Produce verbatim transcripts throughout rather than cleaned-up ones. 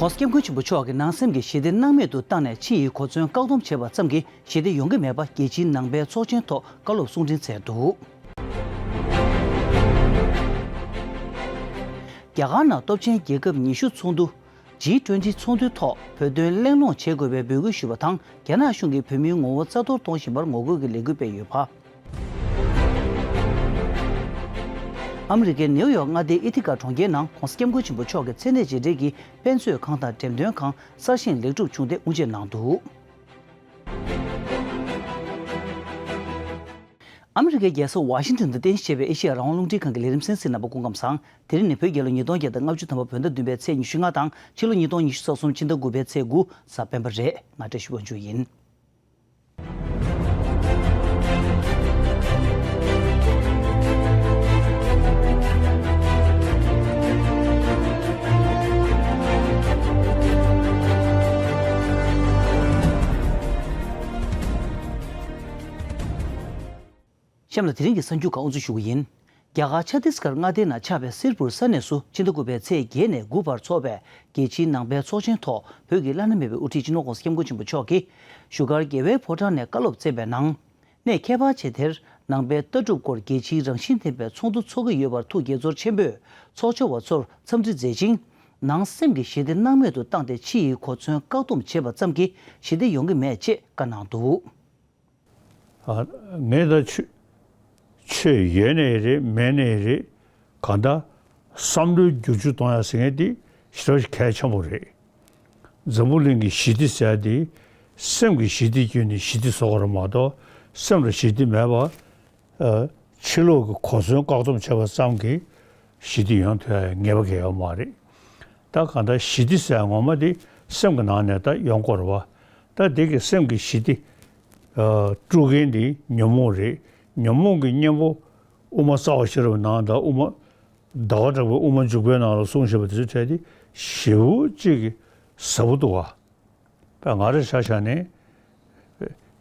༸གོང་ས་༸སྐྱབས་མགོན་ཆེན་པོ་མཆོག་གིས་ནང་སེམས་ཀྱི་ཞི་བདེ་སྣང་མེད་དུ་བཏང་ནས་ཕྱི་ཡི་གོ་མཚོན་བཀག་སྡོམ་བྱས་པ་ཙམ་གྱིས་ཞི་བདེ་ཡོང་གི་མེད་པ་རྒྱལ་སྤྱིའི་ནང་པའི་ཚོགས་ཆེན་ཐོག་བཀའ་སློབ་གསུང་འཕྲིན་བསྩལ་འདུག་རྒྱ་གར་ནང་སྟོབས་ཆེན་རྒྱལ་ཁབ་ཉི་ཤུ་ཚོགས་འདུ། ཇི་ཊུ་ཝེན་ཊི་ཚོགས་འདུའི་ཐོག་བོད་དོན་གླེང་སློང་བྱེད་དགོས་པའི་འབོད་སྐུལ་ཞུས་པ་དང་། རྒྱ་ནག་གཞུང་གིས་བོད་མིའི་ངོ་བོ་རྩ་གཏོར་གཏོང་བཞིན་པར་ངོ་རྒོལ་གྱི་ལས་འགུལ་སྤེལ་ཡོད་པ། ཨ་མི་རི་ཀའི་ནེའུ་ཡོག་མངའ་སྡེའི་ཨི་ཐི་ཀ་གྲོང་ཁྱེར་ནང་༸གོང་ས་༸སྐྱབས་མགོན་ཆེན་པོ་མཆོག་གི་མཚན་གནས་རྗེས་དྲན་གྱི་དཔེ་མཛོད་ཁང་དང་འགྲེམས་སྟོན་ཁང་གསར་བཞེངས་ལེགས་གྲུབ་བྱུང་སྟེ་དབུ་འབྱེད་གནང་འདུག་ཨ་མི་རི་ཀའི་རྒྱལ་ས་ཝ་ཤིང་ཊོན་དུ་རྟེན་གཞི་བྱས་པའི་ཨེ་ཤེ་ཡ་རང་དབང་རླུང་འཕྲིན་ཁང་གི་ལས་རིམ་གསན་གཟིགས་གནང་བར་སྐུ་ཁམས་བཟང་། དེ་རིང་ནི་བོད་རྒྱལ་ལོ་ཉིས་སྟོང་བརྒྱ་དང་ལྔ་བཅུ་ཐམ་པ་བོད་ཟླ་བདུན་པའི་ཚེས་ཉི་ཤུ་ལྔ་དང་ཕྱི་ལོ་ཉིས་སྟོང་ཉི་ཤུ་རྩ་གསུམ་ཕྱི་ཟླ་དགུ་པའི་ཚེས་དགུ་གཟའ་སྤེན་པ་རེད། ང་བཀྲ་ཤིས་དབང་ཕྱུག་ཡིན། གཤམ་ལ་དེ་རིང་གི་གསར་འགྱུར་ཁག་དབུ་འཛུགས་ཞུ་གི་ཡིན། རྒྱ་གར་ཆ་ཏིས་གྷར་མངའ་སྡེ་ནང་ཆགས་པའི་སིར་པུར་ས་གནས་སུ་ཕྱི་ཟླ་དགུ་པའི་ཚེས་བརྒྱད་ནས་དགུ་བར་འཚོགས་པའི་རྒྱལ་སྤྱིའི་ནང་པའི་ཚོགས་ཆེན་ཐོག་བོད་ཀྱི་བླ་ན་མེད་པའི་དབུ་ཁྲིད་སྤྱི་ནོར་༸གོང་ས་༸སྐྱབས་མགོན་ཆེན་པོ་མཆོག་གིས་བཞུགས་སྒར་རྒྱལ་བའི་ཕོ་བྲང་ནས་བཀའ་སློབ་སྩལ་བའི་ནང་། གནས་ཁྱད་པར་ཅན་དེར་ནང་པའི་ལྟ་གྲུབ་སྐོར་རྒྱལ་སྤྱིའི་རང་བཞིན་ལྡན་པའི་ཚོགས་འདུ་འཚོགས་ཀྱི་ཡོད་པར་ཐུགས་དགྱེས་ཚོར་ཆེན་པོས་ཚོགས་བཅར་བ་ཚོར་འཚམས་འདྲི་མཛད་ཅིང་། ནང་སེམས་ཀྱི་ཞི་བདེ་སྣང་མེད་དུ་བཏང་སྟེ་ཕྱི་ཡི་གོ་མཚོན་བཀག་སྡོམ་བྱས་པ་ཙམ་གྱིས་ཞི་བདེ་ཡོང་གི་མེད་ཅེས་བཀའ་གནང་འདུག་ཨ། ངས་ད་ཆོས་ཆོས་ཡོད་ནའི་རེད། མེད་ནའི་རེད། གང་ལྟར་བསམ་བློའི་བསྒྱུར་བཅོས་གཏོང་ཡ་ཟེར་མཁན་དེ་ཞེ་དྲག་གལ་ཆེན་པོ་རེད། འཛམ་བུ་གླིང་གི་ཞི་བདེ་ཟེར་ཡ་དེ་སེམས་ཀྱི་ཞི་བདེ་བརྒྱུད་ནས་ཞི་བདེ་བཟོ་དགོས་རེད་མ་གཏོགས། སེམས་ལ་ཞི་བདེ་མེད་པ། ཨ། ཕྱི་ལོགས་ཀྱི་གོ་མཚོན་བཀག་སྡོམ་བྱས་པ་ཙམ་གྱིས་ཞི་བདེ་ཡོང་ཐུབ་ཡ་ངེས་པ་གང་ཡང་ཡོད་མ་རེད། ད་གང་ལྟར་ཞི་བདེ་ཟེར་ཡ་ངོ་མ་དེ་སེམས་ཀྱི་ནང་ནས་ད་ཡོང་དགོས་རེད་བ། ད་དེ་གི་སེམས་ཀྱི་ཞི་བདེ། ཨ། དཀྲུག་མཁན་དེ་ཉོན་མོངས་རེད། ཉོན་མོངས་ཀྱི་གཉེན་པོ་དབུ་མ་རྩ་བ་ཤེས་རབ་ནང་དང་དབུ་མ། ཟླ་བ་གྲགས་པའི་དབུ་མ་འཇུག་པའི་ནང་ལ་གསུངས་བཞག་པ་དེ་ཚོའི་གྲས་དེ་ཞེ་པོ་ཅིག་གི་ཟབ་པོ་འདུག་བ། ད་ང་རང་ཆ་བཞག་ནས་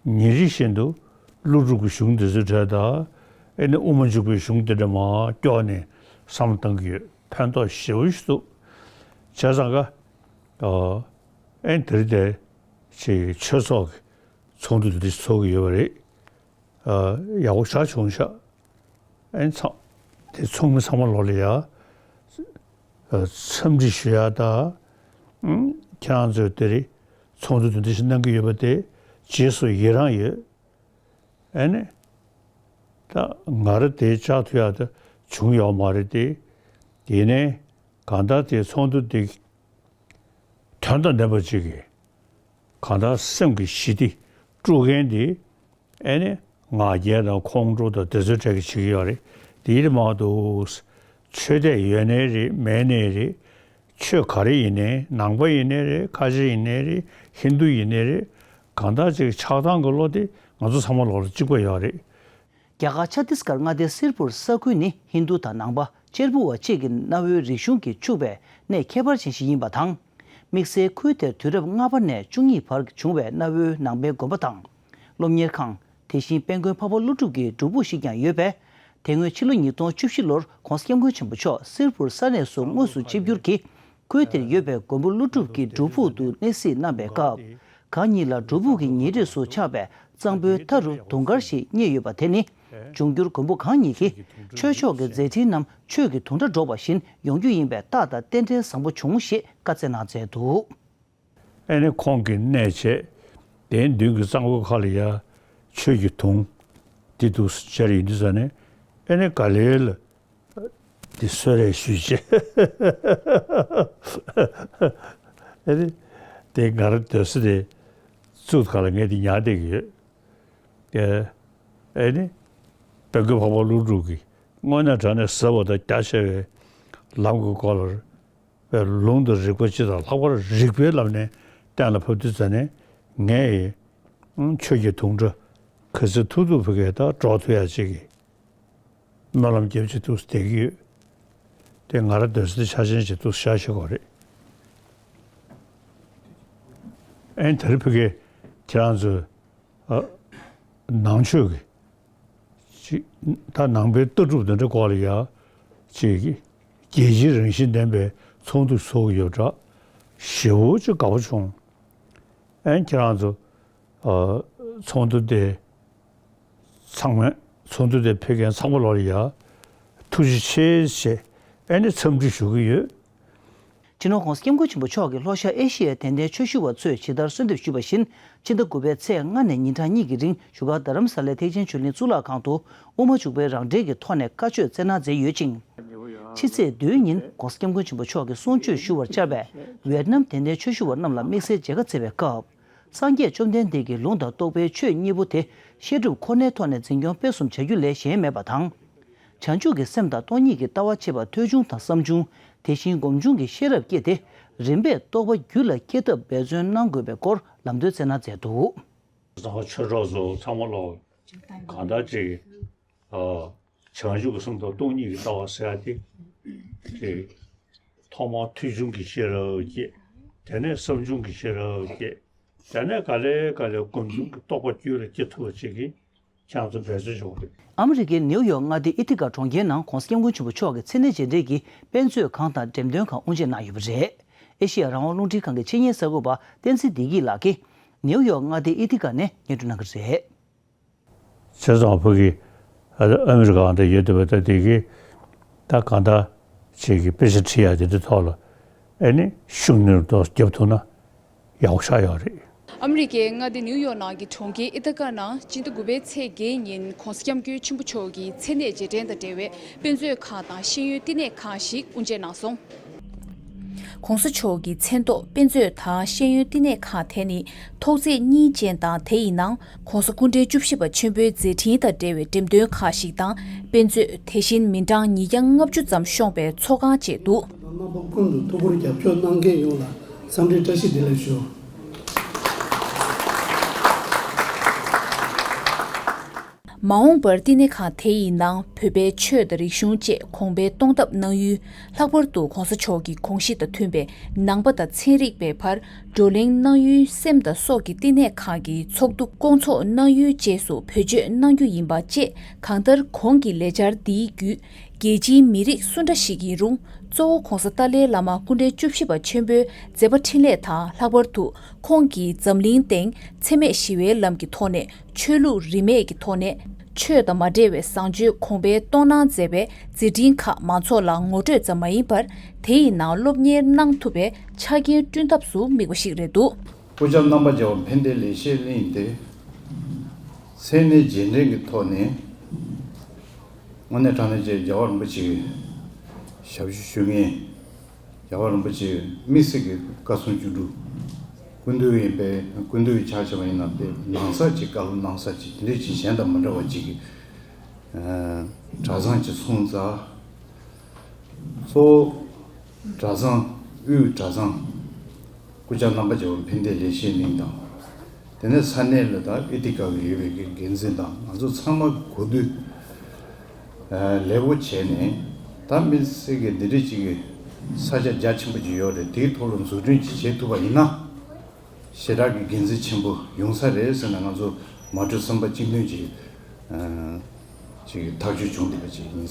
ཉིན་རེ་བཞིན་དུ་ཀླུ་སྒྲུབ་ཀྱི་གཞུང་འདི་ཚོའི་གྲས་དང་། ཨེ་ནི་དབུ་མ་འཇུག་པའི་གཞུང་འདི་འདྲ་མར་ཀྱོག་ནས་བསམ་བློ་བཏང་གི་ཡོད། ཕན་ཐོགས་ཞེ་པོ་ཞིག་འདུག་བྱས་ཙང་ཀ། ཨ། ཨེ་ནི་དེ་རིང་དེ་ཅིག་ཆོས་ཚོགས་ཀྱི་ཚོགས་འདུ་འདི་འདྲ་ཚོགས་ཀྱི་ཡོད་པ་རེད། ཨ། ཡག་པོ་ཞེ་དྲག་བྱུང་ཤག་ཨེ་ནི་ཚང་དེ་ཚོགས་མི་ཚང་མ་ལོག་ལ་ཡ། ཨ། འཚམས་འདྲི་ཞུ་ཡ་ད། ཨང་། ཁྱེད་རང་ཚོས་དེ་རིང་ཚོགས་འདུ་དེ་འདྲ་ཞིག་གནང་གི་ཡོད་པ་དེ་རྗེས་སུ་ཡི་རང་ཡོད། ཨེ་ནི། ད་ང་རང་དེ་བཅར་ཐུབ་ཡ་ད་བྱུང་ཡོད་མ་རེད་དེ། ཡིན་ནའི་གང་ལྟར་དེ་ཚོགས་འདུ་དེ་དོན་དང་ལྡན་པ་ཅིག་གིས། གང་ལྟར་སེམས་ཀྱི་ཞི་བདེ་དཀྲུག་མཁན་དེ། ཨེ་ནི་ང་རྒྱལ་དང་ཁོང་ཁྲོ་དང་དེ་ཚོའི་གྲས་ཀྱིས་བྱེད་ཀྱི་ཡོད་རེད། དེ་ཡིན་མ་གཏོགས། ཆོས་དད་ཡོད་ནའི་རེད། མེད་ནའི་རེད། ཆོས་ག་རེ་ཡིན་ནའི། ནང་པ་ཡིན་ནའི་རེད། ཁ་ཆེ་ཡིན་ནའི་རེད། ཧིན་རྡུ་ཡིན་ནའི་རེད། གང་ལྟར་ཅིག་ཆགས་སྡང་གི་བློ་དེ་ང་ཚོ་ཚང་མ་ལོག་ལ་གཅིག་པ་ཡོད་རེད། རྒྱ་གར་ཆ་ཏིས་གྷར་མངའ་སྡེའི་སིར་པུར་ས་ཁུལ་ནི་ཧིན་རྡུ་དང་ནང་པ། གཅེར་བུ་བ་བཅས་ཀྱི་གནའ་བོའི་རིག་གཞུང་གིས་ཕྱུག་པའི་གནས་ཁྱད་པར་ཅན་ཞིག་ཡིན་པ་དང་། དམིགས་བསལ་ཁུལ་དེར་དུས་རབས་ལྔ་པ་ནས་བཅུ་གཉིས་བར་བྱུང་བའི་གནའ་བོའི་ནང་པའི་དགོན་པ་དང་། སློབ་གཉེར་ཁང་། དེ་བཞིན་དཔལ་མགོན་འཕགས་པ་ཀླུ་སྒྲུབ་ཀྱི་སྒྲུབ་ཕུག་ཞིག་ཀྱང་ཡོད་པས། དེ་སྔོན་ཕྱི་ལོ་ཉིས་སྟོང་བཅུ་བཞི་ལོར་༸གོང་ས་༸སྐྱབས་མགོན་ཆེན་པོ་མཆོག་སིར་པུར་ས་གནས་སུ་དངོས་སུ་ཆིབས་བསྒྱུར་གྱིས། ཁུལ་དེར་ཡོད་པའི་མགོན་པོ་ཀླུ་སྒྲུབ་ཀྱི་སྒྲུབ་ཕུག་ཏུ་གནས་གཟིགས་གནང་བའི་སྐབས། གང་ཉིད་ལ་སྒྲུབ་ཕུག་གི་ཉེ་འཁྲིས་སུ་ཆགས་པའི་གཙང་པོའི་མཐའ་རུ་དུང་དཀར་ཞིག་རྙེད་ཡོད་པ་དེ་ནི། འབྱུང་འགྱུར་མགོན་པོ་གང་ཉིད་ཀྱིས་ཆོས་ཕྱོགས་ཀྱི་མཛད་འཕྲིན་རྣམས་ཆོས་ཀྱི་དུང་སྒྲ་སྒྲོག་པ་བཞིན་ཡོང་རྒྱུ་ཡིན་པའི་རྟགས་དང་རྟེན་འབྲེལ་བཟང་པོ་བྱུང་ཞེས་བཀའ་སྩལ་གནང་མཛད་འདུག་ཨེ་ནི་ཁོང་གིས་གནས་བྱས། དེའི་མདུན་གྱི་གཙང་པོའི་ཁ་ལ་ཡ། ཆོས་ཀྱི་དུང་། འདི་འདུག་སེ་སྦྱར་ཡོད་དུས་ཙ་ནས། ཨེ་ནི་ག་ལེ་ལ། འདི་གསོལ་རས་ཞུས་བྱས། ཨེ་ནི། དེ་ང་རང་སྡོད་ས་དེ། གཙུག་ཁ་ལ་ངས་འདི་ཉར་བསྡད་ཀྱི་ཡོད། ཨེ། ཨེ་ནི། དཔལ་མགོན་འཕགས་པ་ཀླུ་སྒྲུབ་ཀྱིས་དངོས་གནས་དྲང་གནས་ཟབ་པ་དང་རྒྱ་ཆེ་བའི་ལམ་གྱི་སྐོར་ལ། པའི་ལུང་དང་རིགས་པ་སྤྱི་དང་ལྷག་པར་རིགས་པའི་ལམ་ནས་གཏན་ལ་ཕབ་དུས་ཙ་ནས། ངས་ཆོས་ཀྱི་དུང་སྒྲ་ག་ཚོད་ཐུབ་ཐུབ་ཕ་གིར་ད་སྒྲོག་ཐུབ་ཡ་ཅིག་གི་སྨོན་ལམ་རྒྱབ་བྱས་འདུག་སེ་བསྡད་ཀྱི་ཡོད། དེ་ང་རང་སྡོད་ས་དེ་ཆ་ཆེན་ཅིག་འདུག་སེ་ཤར་ཤར་གོ་རེད། ཨེ་ནི་དེ་རིང་ཕ་གིར་ཁྱེད་རང་ཚོས། ཨ། ནང་ཆོས་ཀྱི། ཅིག་ད་ནང་པའི་ལྟ་གྲུབ་འདི་འདྲ་སྐོར་ལ་ཡ། ཅིག་རྒྱལ་སྤྱིའི་རང་བཞིན་ལྡན་པའི་ཚོགས་འདུ་ཚོགས་ཀྱི་ཡོད་འདྲ། ཞེ་པོ་ཅིག་དགའ་པོ་བྱུང་། ཨན་ཁྱེད་རང་ཚོ་ཨ་ཚོགས་འདུ་དེ་ཚང་མས་ཚོགས་འདུ་དེ་ཕེབས་མཁན་ཚང་མ་ལོག་ལ་ཡ་ཐུགས་རྗེ་ཆེ་ཞེས་ཨ་ནི་འཚམས་འདྲི་ཞུ་གི་ཡོད། སྤྱི་ནོར་༧གོང་ས་༧སྐྱབས་མགོན་ཆེན་པོ་མཆོག་གིས་ལྷོ་ཤར་ཨེ་ཤི་ཡའི་དད་ལྡན་ཆོས་ཞུ་བ་ཚོས་ཇི་ལྟར་གསོལ་འདེབས་ཞུས་པ་བཞིན། ཕྱི་ཟླ་དགུ་པའི་ཚེས་ལྔ་ནས་ཉིན་གྲངས་གཉིས་ཀྱི་རིང་བཞུགས་སྒར་རྡ་རམ་ས་ལའི་ཐེག་ཆེན་ཆོས་གླིང་གཙུག་ལག་ཁང་དུ་དབུ་མ་འཇུག་པའི་རང་འགྲེལ་གྱི་ཐོག་ནས་བཀའ་ཆོས་སྩལ་གནང་མཛད་ཡོད་ཅིང་། ཕྱི་ཚེས་བདུན་ཉིན་༧གོང་ས་༧སྐྱབས་མགོན་ཆེན་པོ་མཆོག་གིས་གསུང་ཆོས་ཞུ་བར་བཅར་བའི་ཝེད་ནམ་དད་ལྡན་ཆོས་ཞུ་བ་རྣམས་ལ་དམིགས་བསལ་མཇལ་ཁ་བསྩལ་བའི་སྐབས། སངས་རྒྱས་བཅོམ་ལྡན་འདས་ཀྱི་ལུང་དང་རྟོགས་པའི་ཆོས་གཉིས་པོ་དེ་བཤད་སྒྲུབ་ཁོ་ནའི་ཐོག་ནས་འཛིན་སྐྱོང་སྤེལ་གསུམ་བྱ་རྒྱུ་ལས་གཞན་མེད་པ་དང་། བྱང་ཆུབ་ཀྱི་སེམས་དང་སྟོང་ཉིད་ཀྱི་ལྟ་བ་ཕྱེ་བ་ཐོས་བྱུང་དང་བསམ་བྱུང་། དེ་བཞིན་སྒོམ་བྱུང་གི་ཤེས་རབ་བསྐྱེད་དེ། རིམ་པས་རྟོགས་པ་རྒྱུད་ལ་སྐྱེ་ཐབས་འབད་བརྩོན་གནང་དགོས་པའི་སྐོར་ལམ་སྟོན་སྩལ་གནང་མཛད་འདུག། གཙང་ཆོས་གྲོགས་ཚོ་ཚང་མ་ལོག་གང་ལྟར་ཅིག་ཨ་བྱང་ཆུབ་ཀྱི་སེམས་དང་སྟོང་ཉིད་ཀྱི་ལྟ་བ་ཟེར་ཡ་དེ་ཅིག་ཐོག་མར་ཐོས་བྱུང་གི་ཤེས་རབ་བསྐྱེད། དེ་ནས་བསམ་བྱུང་གི་ཤེས་རབ་བསྐྱེད། དེ་ནས་ག་ལེ་ག་ལེ་སྒོམ་བྱུང་གི་རྟོགས་པ་རྒྱུད་ལ་སྐྱེ་ཐུབ་པ་ཅིག་གི་ཁྱེད་རང་ཚོ་འབད་བརྩོན་ཞུ་དགོས། ཨ་མི་རི་ཀའི་ནེའུ་ཡོག་མངའ་སྡེའི་ཨི་ཐི་ཀ་གྲོང་ཁྱེར་ནང་༧གོང་ས་༧སྐྱབས་མགོན་ཆེན་པོ་མཆོག་གི་མཚན་གནས་རྗེས་དྲན་གྱི་དཔེ་མཛོད་ཁང་དང་འགྲེམས་སྟོན་ཁང་དབུ་འབྱེད་གནང་ཡོད་པ་རེད། ཨེ་ཤེ་ཡ་རང་དབང་རླུང་འཕྲིན་ཁང་གི་ཆེད་གཉེར་གསར་འགོད་པ་བསྟན་འཛིན་བདེ་སྐྱིད་ལགས་ཀྱིས་ནེའུ་ཡོག་མངའ་སྡེའི་ཨི་ཐི་ཀ་ནས་སྙན་སྒྲོན་གནང་གི་རེད། བྱས་ཙང་བོད་ཀྱི་ཨ་ཨ་མི་རི་ཀ་འདི་ཡོད་བསྡད་པ་ད་དེ་གི་ད་གང་ལྟར་ཅིག་གི་དཔེ་ཆ་ཁྲིད་ཡ་དེ་འདྲའི་ཐོག་ལ་ཨེ་ནི་ཤུགས་སྣོན་ཏོག་ཙམ་རྒྱབ་ཐུབ་ན་ཡག་པོ་ཆགས་ཡོད་རེད། ཨ་མི་རི་ཀའི་མངའ་སྡེ་ནིའུ་ཡོག་ནང་གི་གྲོང་ཁྱེར་ཨི་ཐི་ཀ་ནང་སྤྱི་ཟླ་དགུ་པའི་ཚེས་བརྒྱད་ཉིན་༧གོང་ས་༧སྐྱབས་མགོན་ཆེན་པོ་མཆོག་གི་མཚན་གནས་རྗེས་དྲན་དང་འབྲེལ་བའི་དཔེ་མཛོད་ཁང་དང་ཤེས་ཡོན་བསྟི་གནས་ཁང་ཞིག་དབུ་འབྱེད་གནང་སོང་། ༧གོང་ས་མཆོག་གི་མཚན་ཐོག་དཔེ་མཛོད་དང་ཤེས་ཡོན་བསྟི་གནས་ཁང་དེ་ནི་ཐོག་བརྩེགས་གཉིས་ཅན་དང་དེ་ཡི་ནང་༧གོང་ས་སྐུ་ཕྲེང་བཅུ་བཞི་པ་ཆེན་པོའི་མཛད་འཕྲིན་དང་འབྲེལ་བའི་འགྲེམས་སྟོན་ཁང་ཞིག་དང་དཔེ་མཛོད། དེ་བཞིན་མི་གྲངས་ཉིས་བརྒྱ་ལྔ་བཅུ་ཙམ་ཤོང་པའི་ཚོགས་ཁང་བཅས་འདུག། རྣམ་པ་ཀུན་ཏུ་ཐུགས་ཁུར་རྒྱབ་སྐྱོར་གནང་མཁན་ཡོངས་ལ་འཚམས་འདྲིའི་བཀྲ་ཤིས་བདེ་ལེགས་ཞུ། མ་འོངས་པར་བསྟི་གནས་ཁང་དེ་ཡི་ནང་བོད་པའི་ཆོས་དང་རིག་གཞུང་བཅས་གོང་འཕེལ་གཏོང་ཐབས་གནང་ཡུལ། ལྷག་པར་དུ་༧གོང་ས་མཆོག་གི་དགོངས་གཞི་དང་མཐུན་པའི་ནང་པ་དང་ཚན་རིག་པའི་བར་བགྲོ་གླེང་གནང་ཡུལ། སེམས་དང་སྲོག་གི་བསྟི་གནས་ཁང་གི་ཚོགས་འདུ་སྐོང་ཚོགས་གནང་ཡུལ་བཅས་སུ་བེད་སྤྱོད་གནང་རྒྱུ་ཡིན་པ་བཅས། གང་ལྟར་གོང་གི་ལས་འཆར་འདིའི་བརྒྱུད། རྒྱལ་སྤྱིའི་མི་རིགས་སུ་འདྲ་ཞིག་ཡིན་རུང་། གཙོ་བོ་༧གོང་ས་ཏཱ་ལའི་བླ་མ་སྐུ་ཕྲེང་བཅུ་བཞི་པ་ཆེན་པོའི་མཛད་པ་འཕྲིན་ལས་དང་། ལྷག་པར་དུ་ཁོང་གིས་འཛམ་གླིང་སྟེང་འཚེ་མེད་ཞི་བའི་ལམ་གྱི་ཐོག་ནས་ཆོས་ལུགས་རིས་མེད་ཀྱི་ཐོག་ནས་ཆོས་དང་མ་འབྲེལ་བའི་བཟང་སྤྱོད་གོང་འཕེལ་གཏོང་གནང་མཛད་པའི་མཛད་འཕྲིན་ཁག་མང་ཚོགས་ལ་ངོ་སྤྲོད་ཙམ་མ་ཡིན་པར། དེ་ཡི་ནང་སློབ་གཉེར་གནང་ཐུབ་པའི་ཆ་རྐྱེན་བསྐྲུན་ཐབས་སུ་དམིགས་པ་ཞིག་རེད་འདུག། སྐུ་ཞབས་རྣམ་པ་རྒྱལ་བ་ཕན་བདེ་ལེགས་བཤད་གླིང་དེ་མཚན་གནས་རྗེས་དྲན་གྱི་ཐོག་ནས་དངོས་གནས་དྲང་གནས་ཀྱི་རྒྱལ་བ་རིན་པོ་ཆེའི་ཞབས་ཞུ་ཞུ་མཁན། རྒྱལ་བ་རིན་པོ་ཆེའི་དམིགས་བསལ་གྱི་བཀའ་གསུང་བཅུ་དྲུག་སྐུ་མདུན་ཡིན་པས། སྐུ་མདུན་ཆ་བཞག་པ་ཡིན་ན་དེ་ནང་གསར་གྱི་བཀའ་སློབ་གནང་ས་ཅིག་དེ་འདྲས་ཅིག་གཞན་དང་མི་འདྲ་བ་ཅིག་གི་གྲྭ་ཚང་ཅིག་སོང་ཙང་། གཙོ་བོ་གྲྭ་ཚང་དབུས་གྲྭ་ཚང་སྐུ་བཅར་རྣམ་པ་རྒྱལ་བ་ཕན་བདེ་ལེགས་བཤད་གླིང་དང་། དེ་ནས་ས་གནས་ལ་དང་ཨི་ཐི་ཀ་གི་ཡོད་པའི་གི་འགན་འཛིན་དང་ང་ཚོ་ཚང་མ་གོ་བསྡུར་ལེགས་པོ་བྱས་ནས། ད་དམིགས་བསལ་གྱི་འདི་འདྲ་ཅིག་གི་ས་ཆ་རྒྱ་ཆེན་པོ་ཅིག་ཡོད་རེད། དེའི་ཐོག་ལ་འཛུགས་སྐྲུན་ཅིག་བྱེད་ཐུབ་པ་ཡིན་ན། ཞེ་དྲག་གི་དགེ་མཚན་ཆེན་པོ་ཡོང་ས་རེད་ཟེར་ནས་ང་ཚོ་མ་གྲོས་བསམ་པ་གཅིག་མཐུན་གྱིས་ཅིག་ཐག་གཅོད་བྱུང་བསྡད་པ་ཅིག་ཡིན།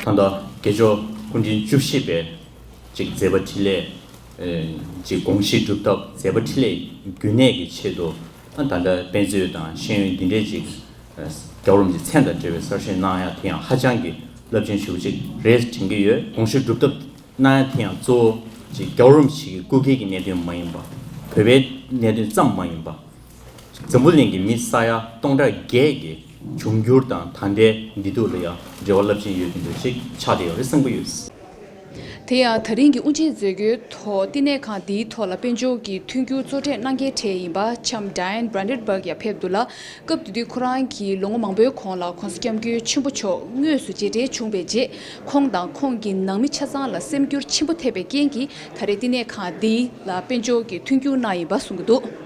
ད་ལྟ་དགེ་སྦྱོར་སྐུ་ཕྲེང་བཅུ་བཞི་པའི་ཅིག་མཛད་པ་འཕྲིན་ལས་ཅིག་དགོངས་གཞི་སྒྲུབ་ཐབས། མཛད་པ་འཕྲིན་ལས་རྒྱུན་གནས་ཀྱི་ཆེད་དུ་ད་ལྟ་དཔེ་མཛོད་དང་ཤེས་ཡོན་འདི་འདྲའི་ཅིག་རྒྱལ་བ་རིན་པོ་ཆེའི་མཚན་དང་འབྲེལ་བའི་གསར་ཞུ་གནང་ཡ་དེ་ཡང་ཧ་ཅང་གི་རླབས་ཆེན་ཞེ་པོ་ཅིག་རེད་དྲན་གྱི་ཡོད། དགོངས་གཞི་སྒྲུབ་ཐབས་གནང་ཡ་དེ་ཡང་གཙོ་བོ་ཅིག་རྒྱལ་བ་རིན་པོ་ཆེ་གི་སྐུ་སྒེར་གྱི་གནད་དོན་མ་ཡིན་པ། བོད་པའི་གནད་དོན་ཙམ་མ་ཡིན་པ། འཛམ་བུ་གླིང་གི་མི་ས་ཡ་སྟོང་ཕྲག་བརྒྱད་ཀྱི་འབྱུང་འགྱུར་དང་ད་ལྟའི་བདེ་སྡུག་ལ་ཡང་འབྲེལ་བ་རླབས་ཆེན་ཡོད་མཁན་དེ་ཅིག་ཆགས་བསྡད་ཡོད་རེད་བསམ་གྱི་ཡོད། དེ་ཡང་ད་རིང་གི་དབུ་འབྱེད་མཛད་སྒོའི་ཐོག་བསྟི་གནས་ཁང་འདིའི་ཐོག་ལ་དཔལ་འབྱོར་གྱི་མཐུན་འགྱུར་གཙོ་གྲས་གནང་མཁན་གྲས་ཡིན་པ་ལྕམ་Diane Brandenburg ཡང་ཕེབས་འདུག་ལ། སྐབས་དེ་དུས་ཁོ་རང་གིས་ལོ་ངོ་མང་པོའི་གོང་ལ་༧གོང་ས་༧སྐྱབས་མགོན་ཆེན་པོ་མཆོག་དངོས་སུ་མཇལ་འཕྲད་བྱུང་བའི་རྗེས། ཁོང་དང་ཁོང་གི་ནང་མི་ཆ་ཚང་ལ་སེམས་འགྱུར་ཆེན་པོ་ཐེབས་པའི་རྐྱེན་གྱིས་ད་རེས་བསྟི་གནས་ཁང་འདི་ལ་དཔལ་འབྱོར་གྱི་མཐུན་འགྱུར་གནང་ཡིན་པ་གསུངས་ཀྱི་འདུག།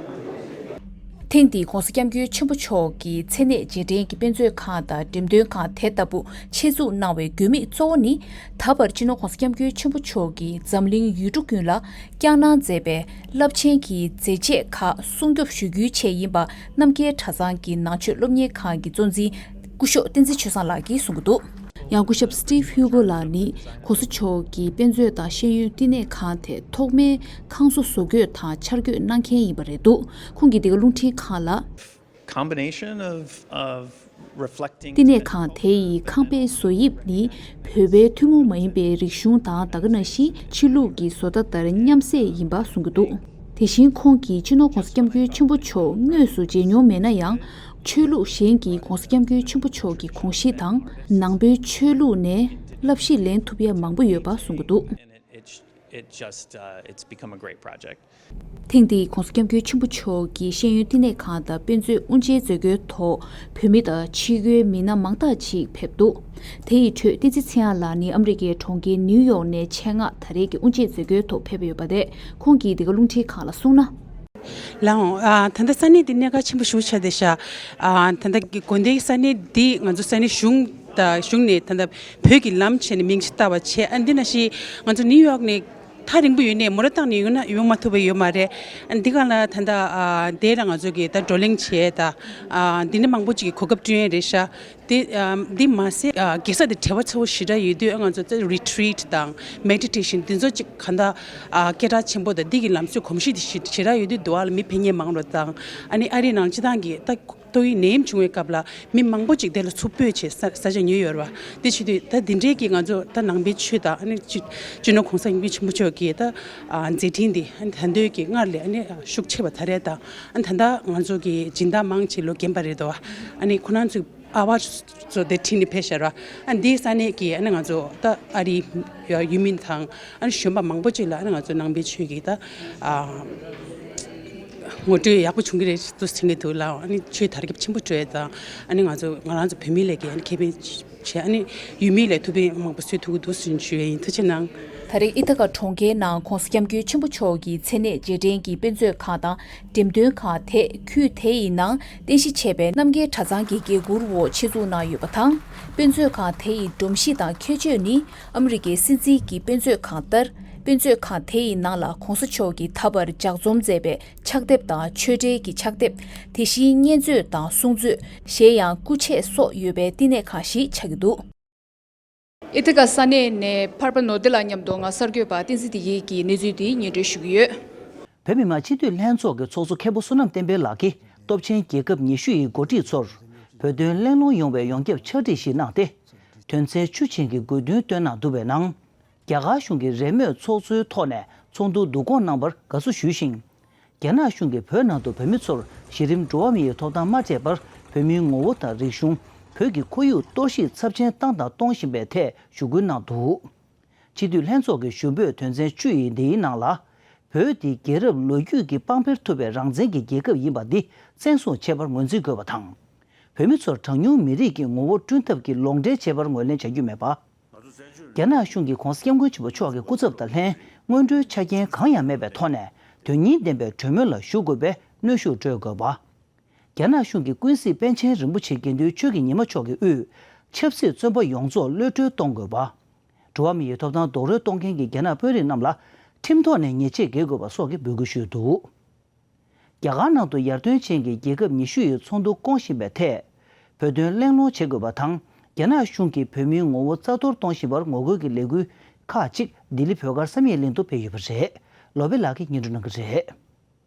ཐེངས་འདིའི་༧གོང་ས་༧སྐྱབས་མགོན་ཆེན་པོ་མཆོག་གི་མཚན་གནས་རྗེས་དྲན་གྱི་དཔེ་མཛོད་ཁང་དང་འགྲེམས་སྟོན་ཁང་དེ་ལྟ་བུ་ཆེད་འཛུགས་གནང་བའི་དགོས་དམིགས་གཙོ་བོ་ནི། ད་བར་སྤྱི་ནོར་༧གོང་ས་༧སྐྱབས་མགོན་ཆེན་པོ་མཆོག་གིས་འཛམ་གླིང་ཡུལ་གྲུ་ཀུན་ལ་བསྐྱངས་གནང་མཛད་པའི་རླབས་ཆེན་གྱི་མཛད་རྗེས་ཁག་སྲུང་སྐྱོབ་ཞུ་རྒྱུའི་ཆེད་ཡིན་པ་རྣམ་རྒྱལ་གྲྭ་ཚང་གི་ནང་ཆོས་སློབ་གཉེར་ཁང་གི་གཙོ་འཛིན་སྐུ་ཞབས་བསྟན་འཛིན་ཆོས་བཟང་ལགས་ཀྱིས་གསུངས་ཀྱི་འདུག། ཡང་སྐུ་ཞབས་Steve Hugo ལགས་ནི་གོང་ས་མཆོག་གི་དཔེ་མཛོད་དང་ཤེས་ཡོན་བསྟི་གནས་ཁང་དེ་ཐོག་མའི་ཁང་བཟོ་བཟོ་བཀོད་དང་འཆར་འགོད་གནང་མཁན་ཡིན་པ་རེད་འདུག་ཁོང་གིས་འདི་ག་རླུང་འཕྲིན་ཁང་ལ། Combination of, of reflecting བསྟི་གནས་ཁང་དེ་ཡི་ཁང་པའི་བཟོ་དབྱིབས་ནི་བོད་པའི་ཐུན་མོང་མ་ཡིན་པའི་རིག་གཞུང་དང་ད་ག་ནང་བཞིན་ཕྱི་ལུགས་ཀྱི་བཟོ་ལྟ་ལྟར་མཉམ་བསྲེས་ཡིན་པ་གསུང་གི་འདུག་དེ་བཞིན་ཁོང་གིས་སྤྱི་ནོར་༧གོང་ས་༧སྐྱབས་མགོན་ཆེན་པོ་མཆོག་དངོས་སུ་མཇལ་མྱོང་མེད་ན་ཡང་། ཆོས་ལུགས་གཞན་གྱིས་༧གོང་ས་༧སྐྱབས་མགོན་ཆེན་པོ་མཆོག་གི་དགོངས་གཞི་དང་། ནང་པའི་ཆོས་ལུགས་ནས་བསླབ་གཞི་ལེན་ཐུབ་ཡ་མང་པོ་ཡོད་པ་གསུང་གི་འདུག And it, it, it just, uh, it's become a great project. ཐེངས་འདིའི་༧གོང་ས་༧སྐྱབས་མགོན་ཆེན་པོ་མཆོག་གི་ཤེས་ཡོན་བསྟི་གནས་ཁང་དང་དཔེ་མཛོད་དབུ་འབྱེད་མཛད་སྒོའི་ཐོག་བོད་མི་དང་ཕྱི་རྒྱལ་མི་སྣ་མང་དག་ཅིག་ཕེབས་འདུག་དེ་ཡི་ཁྲོད་བསྟན་འཛིན་ཚེ་དབྱངས་ལགས་ནི་ཨ་མི་རི་ཀའི་གྲོང་ཁྱེར་ནིའུ་ཡོག་ནས་ཆེད་མངགས་ད་རེས་ཀྱི་དབུ་འབྱེད་མཛད་སྒོའི་ཐོག་ཕེབས་ཡོད་པ་རེད། ཁོང་གིས་འདི་ག་རླུང་འཕྲིན་ཁང་ལ་གསུངས་ན། ལགས་འོང་། ཨ། ད་ལྟ་ས་གནས་འདི་གནད་འགག་ཆེན་པོ་ཞེ་པོ་ཆགས་བསྡད་ཤག་ཨ། ད་ལྟ་གི་དགོན་སྡེའི་ས་གནས་འདི་ང་ཚོ་ས་གནས་གཞུང་དང་གཞུང་ནས་ད་ལྟ་བོད་ཀྱི་ལམ་བྱས་ནས་མིང་ཅིག་བཏགས་པ་བྱས། ཨ། འདི་ནང་བཞིན་ང་ཚོ་ནིའུ་ཡོག་ནས་ཐག་རིང་པོ་ཡོད་ནས་མོ་ཊ་བཏང་ནས་ཡོང་ན་ཡོང་མ་ཐུབ་པ་ཡོད་མ་རེད། ཨ། འདི་ག་ལ་ད་ལྟ་ཨ། དེ་ལ་ང་ཚོ་གི་ད་བགྲོ་གླེང་བྱས་ད། ཨ། འདི་འདྲ་མང་པོ་ཅིག་གི་གོ་སྐབས་བསྐྲུན་ཡས་རེད་ཤག་དེ། ཨ། འདི་མ་ཟད། ཨ། རྒྱལ་ས་དེ་བྲེལ་བ་ཚ་པོ་ཞེ་དྲག་ཡོད་དུས། ཨ། ང་ཚོ་ད་རི་ཊི་རིཊ་དང་མེ་ཌི་ཊེ་ཤན་འདི་ཚོ་ཅིག་གང་ལྟར། ཨ། སྐད་གྲགས་ཆེན་པོ་དང་འདི་གི་ལམ་སྲོལ་གོམས་གཤིས་དེ་ཞེ་ཞེ་དྲག་ཡོད་དུས་འདུག་ཨ་ལ་མི་ཕེབས་མཁན་མང་རུ་དང་། ཨ་ནི་ཨ་རིའི་ནང་སྤྱི་བཏང་གི་ད་ཏོག་དབྱིབས་ནད་ཡམས་བྱུང་བའི་སྐབས་ལ་མི་མང་པོ་ཅིག་དེ་ལ་ཚུར་སྤོས་བྱས་ས་ས་ཆ་ཉོས་ཡོད་རེད་བ། དེ་བྱེད་དུས་ད་འདི་འདྲའི་གི་ང་ཚོ་ད་ནང་པའི་ཆོས་དང་། ཨ་ནི་སྤྱི་སྤྱི་ནོར་༧གོང་ས་༧སྐྱབས་མགོན་ཆེན་པོ་མཆོག་གི་ད། ཨ། མཛད་འཕྲིན་འདི། ཨ་ནི་ད་འདོད་ཀྱི་སྔར་ལས་ཨ་ནི་ཤུགས་ཆེ་བ་ད་རེད་དང་། ཨ་ནི་ད་ལྟ་ང་ཚོ་གི་སྦྱིན་བདག་མང་ཆེ་ལོ་རྒན་པ་རེད་དོ། ཨ་ནི་ཁོ་རང་ཚོའི་ཨ་བ་ཚོ་དེ་ཁྲིད་ནས་ཕེབས་ཤག་ར། ཨ་ནི་འདིའི་ས་གནས་ཀྱི་ཨ་ནི་ང་ཚོ་ད་ཨ་རིའི་ཡུལ་མི་དང་། ཨ་ནི་གཞོན་པ་མང་པོ་ཅིག་ལ་ཨ་ནི་ང་ཚོ་ནང་པའི་ཆོས་ཀྱི་ད། ཨ། ངོ་སྤྲོད་ཡག་པོ་བྱུང་གི་རེད་འདུག་ཟེར་གྱི་འདུག་ལ། ཨ་ནི་ཆོས་དར་ཁྱབ་ཆེན་པོ་འགྲོ་ཡས་དང་། ཨ་ནི་ང་ཚོ་ང་རང་ཚོ་བོད་མི་ལ་གི་ཨ་ནི་ཁེ་ཕན་བྱས། ཨ་ནི་ཡུལ་མི་ལ་ཐུགས་ཕན་མང་པོ་གསོས་ཐུབ་ཀྱི་འདུག་ཟེར་ཞུ་ཡས་ཡིན། ཐུགས་རྗེ་གནང་། ད་རེས་ཨི་ཐ་ཀ་གྲོང་ཁྱེར་ནང་༧གོང་ས་༧སྐྱབས་མགོན་ཆེན་པོ་མཆོག་གི་མཚན་གནས་རྗེས་དྲན་གྱི་དཔེ་མཛོད་ཁང་དང་འགྲེམས་སྟོན་ཁང་དེ། ཁུལ་དེ་ཡི་ནང་རྟེན་གཞི་བྱས་པའི་རྣམ་རྒྱལ་གྲྭ་ཚང་གི་འགན་འཁུར་འོག་ཆེད་འཛུགས་གནང་ཡོད་པ་དང་། དཔེ་མཛོད་ཁང་དེ་ཡི་སྒྲོམ་གཞི་དང་ཁྱད་ཆོས་ནི། ཨ་མི་རི་ཀའི་སྲིད་འཛིན་གྱི་དཔེ་མཛོད་ཁང་ལྟར། དཔེ་མཛོད་ཁང་དེ་ཡི་ནང་ལ་༧གོང་ས་མཆོག་གིས་ད་བར་ལྗགས་རྩོམ་མཛད་པའི་ཕྱག་དེབ་དང་ཆོས་འབྲེལ་གྱི་ཕྱག་དེབ། དེ་བཞིན་བརྙན་མཛོད་དང་གསུང་མཛོད། གཞས་དབྱངས་སྐུ་ཆས་སོགས་ཡོད་པའི་བསྟི་གནས་ཁང་ཞིག་ཆགས་ཀྱི་འདུག་ཨི་ཐི་ཀ་ས་གནས་ནས་འཕར་པ་ནོར་བདེ་ལགས་མཉམ་དུ་ང་གསར་འགོད་པ་བསྟན་འཛིན་བདེ་སྐྱིད་ཀྱིས་གནས་ཚུལ་འདི་སྙན་སྒྲོན་ཞུ་གི་ཡོད། བོད་མི་མང་སྤྱི་འཐུས་ལྷན་ཚོགས་ཀྱི་ཚོགས་གཙོ་མཁན་པོ་བསོད་ནམས་བསྟན་འཕེལ་ལགས་ཀྱིས་སྟོབས་ཆེན་རྒྱལ་ཁབ་ཉི་ཤུ་ཡི་འགོ་ཁྲིད་ཚོར་བོད་དོན་གླེང་སློང་ཡོང་བའི་ཡོངས་ཁྱབ་ཕྱག་བྲིས་ཤིག་གནང་སྟེ། དོན་ཚན་བཅུ་ཅན་གྱི་དགོས་འདུན་བཏོན་གནང་འདུག་པའི་ནང་། རྒྱ་གར་གཞུང་གི་རེས་མོས་ཚོགས་གཙོའི་ཐོག་ནས་ཚོགས་འདུ་བསྡུ་སྐོང་གནང་བར་དགའ་བསུ་ཞུས་ཤིང་། རྒྱ་ནག་གཞུང་གིས་བོད་ནང་དུ་བོད་མི་ཚོར་གཞི་རིམ་འགྲོ་བ་མིའི་ཐོབ་ཐང་མ་སྤྲད་པར། བོད་མིའི་ངོ་བོ་དང་རིག་གཞུང་། བོད་ཀྱི་ཁོར་ཡུག་གཏོར་བཤིག་ཚབས་ཆེན་བཏང་དང་གཏོང་བཞིན་པའི་ཐད་ཞུ་སྐུལ་གནང་འདུག་སྤྱི་འཐུས་ལྷན་ཚོགས་ཀྱི་ཞུ་འབོད་དོན་ཚན་བཅུ་ཡི་འདིའི་ནང་ལ། བོད་འདི་རྒྱལ་རབས་ལོ་རྒྱུས་ཀྱི་དཔང་འཕེར་ཐུབ་པའི་རང་བཙན་གྱི་རྒྱལ་ཁབ་ཡིན་པ་འདི་བཙན་བཟུང་བྱེད་པར་ངོས་འཛིན་དགོས་པ་དང་། བོད་མི་ཚོར་གྲངས་ཉུང་མི་རིགས་ཀྱི་ངོ་བོ་བསྐྲུན་ཐབས་ཀྱི་ལོག་འགྲེལ་བྱེད་པར་ངོས་ལེན་བྱ་རྒྱུ་མེད་པ། རྒྱ་ནག་གཞུང་གིས་༧གོང་ས་༧སྐྱབས་མགོན་ཆེན་པོ་མཆོག་གི་སྐུ་ཚབ་དང་ལྷན་སྔོན་འགྲོའི་ཆ་རྐྱེན་གང་ཡང་མེད་པའི་ཐོག་ནས་དོན་སྙིང་ལྡན་པའི་གྲོས་མོལ་ལ་ཞུགས་དགོས་པའི་གནོན་ཤུགས་སྤྲོད་དགོས་པ། རྒྱ་ནག་གཞུང་གིས་ཀུན་གཟིགས་པཎ་ཆེན་རིན་པོ་ཆེ་དགེ་འདུན་ཆོས་ཀྱི་ཉི་མ་མཆོག་གི་དབུས་ཆབ་སྲིད་བཙོན་པ་ཡོངས་རྫོགས་གློད་གྲོལ་གཏོང་དགོས་པ། འགྲོ་བ་མིའི་ཐོབ་ཐང་རྡོག་རོལ་གཏོང་མཁན་གྱི་རྒྱ་ནག་དཔོན་རིགས་རྣམས་ལ་ཁྲིམས་ཐོག་ནས་ཉེས་ཆད་འགེལ་དགོས་པ་སོགས་ཀྱི་འབོད་སྐུལ་ཞུས་འདུག་རྒྱ་གར་ནང་དུ་ཡར་ཐོན་ཅན་གྱི་རྒྱལ་ཁབ་ཉི་ཤུ་ཡི་ཚོགས་འདུ་སྐོང་བཞིན་པའི་ཐད། བོད་དོན་གླེང་སློང་བྱེད་དགོས་པ་དང་། རྒྱ་ནག་གཞུང་གིས་བོད་མིའི་ངོ་བོ་རྩ་གཏོར་གཏོང་བཞིན་པར་ངོ་རྒོལ་གྱི་ལས་འགུལ་ཁག་ཅིག་ལྡི་ལི་བོད་སྒར་བསམ་ཡས་གླིང་དུ་སྤེལ་ཡོད་པ་རེད། ལོ་པེ་ལགས་ཀྱིས་སྙན་སྒྲོན་གནང་གི་རེད།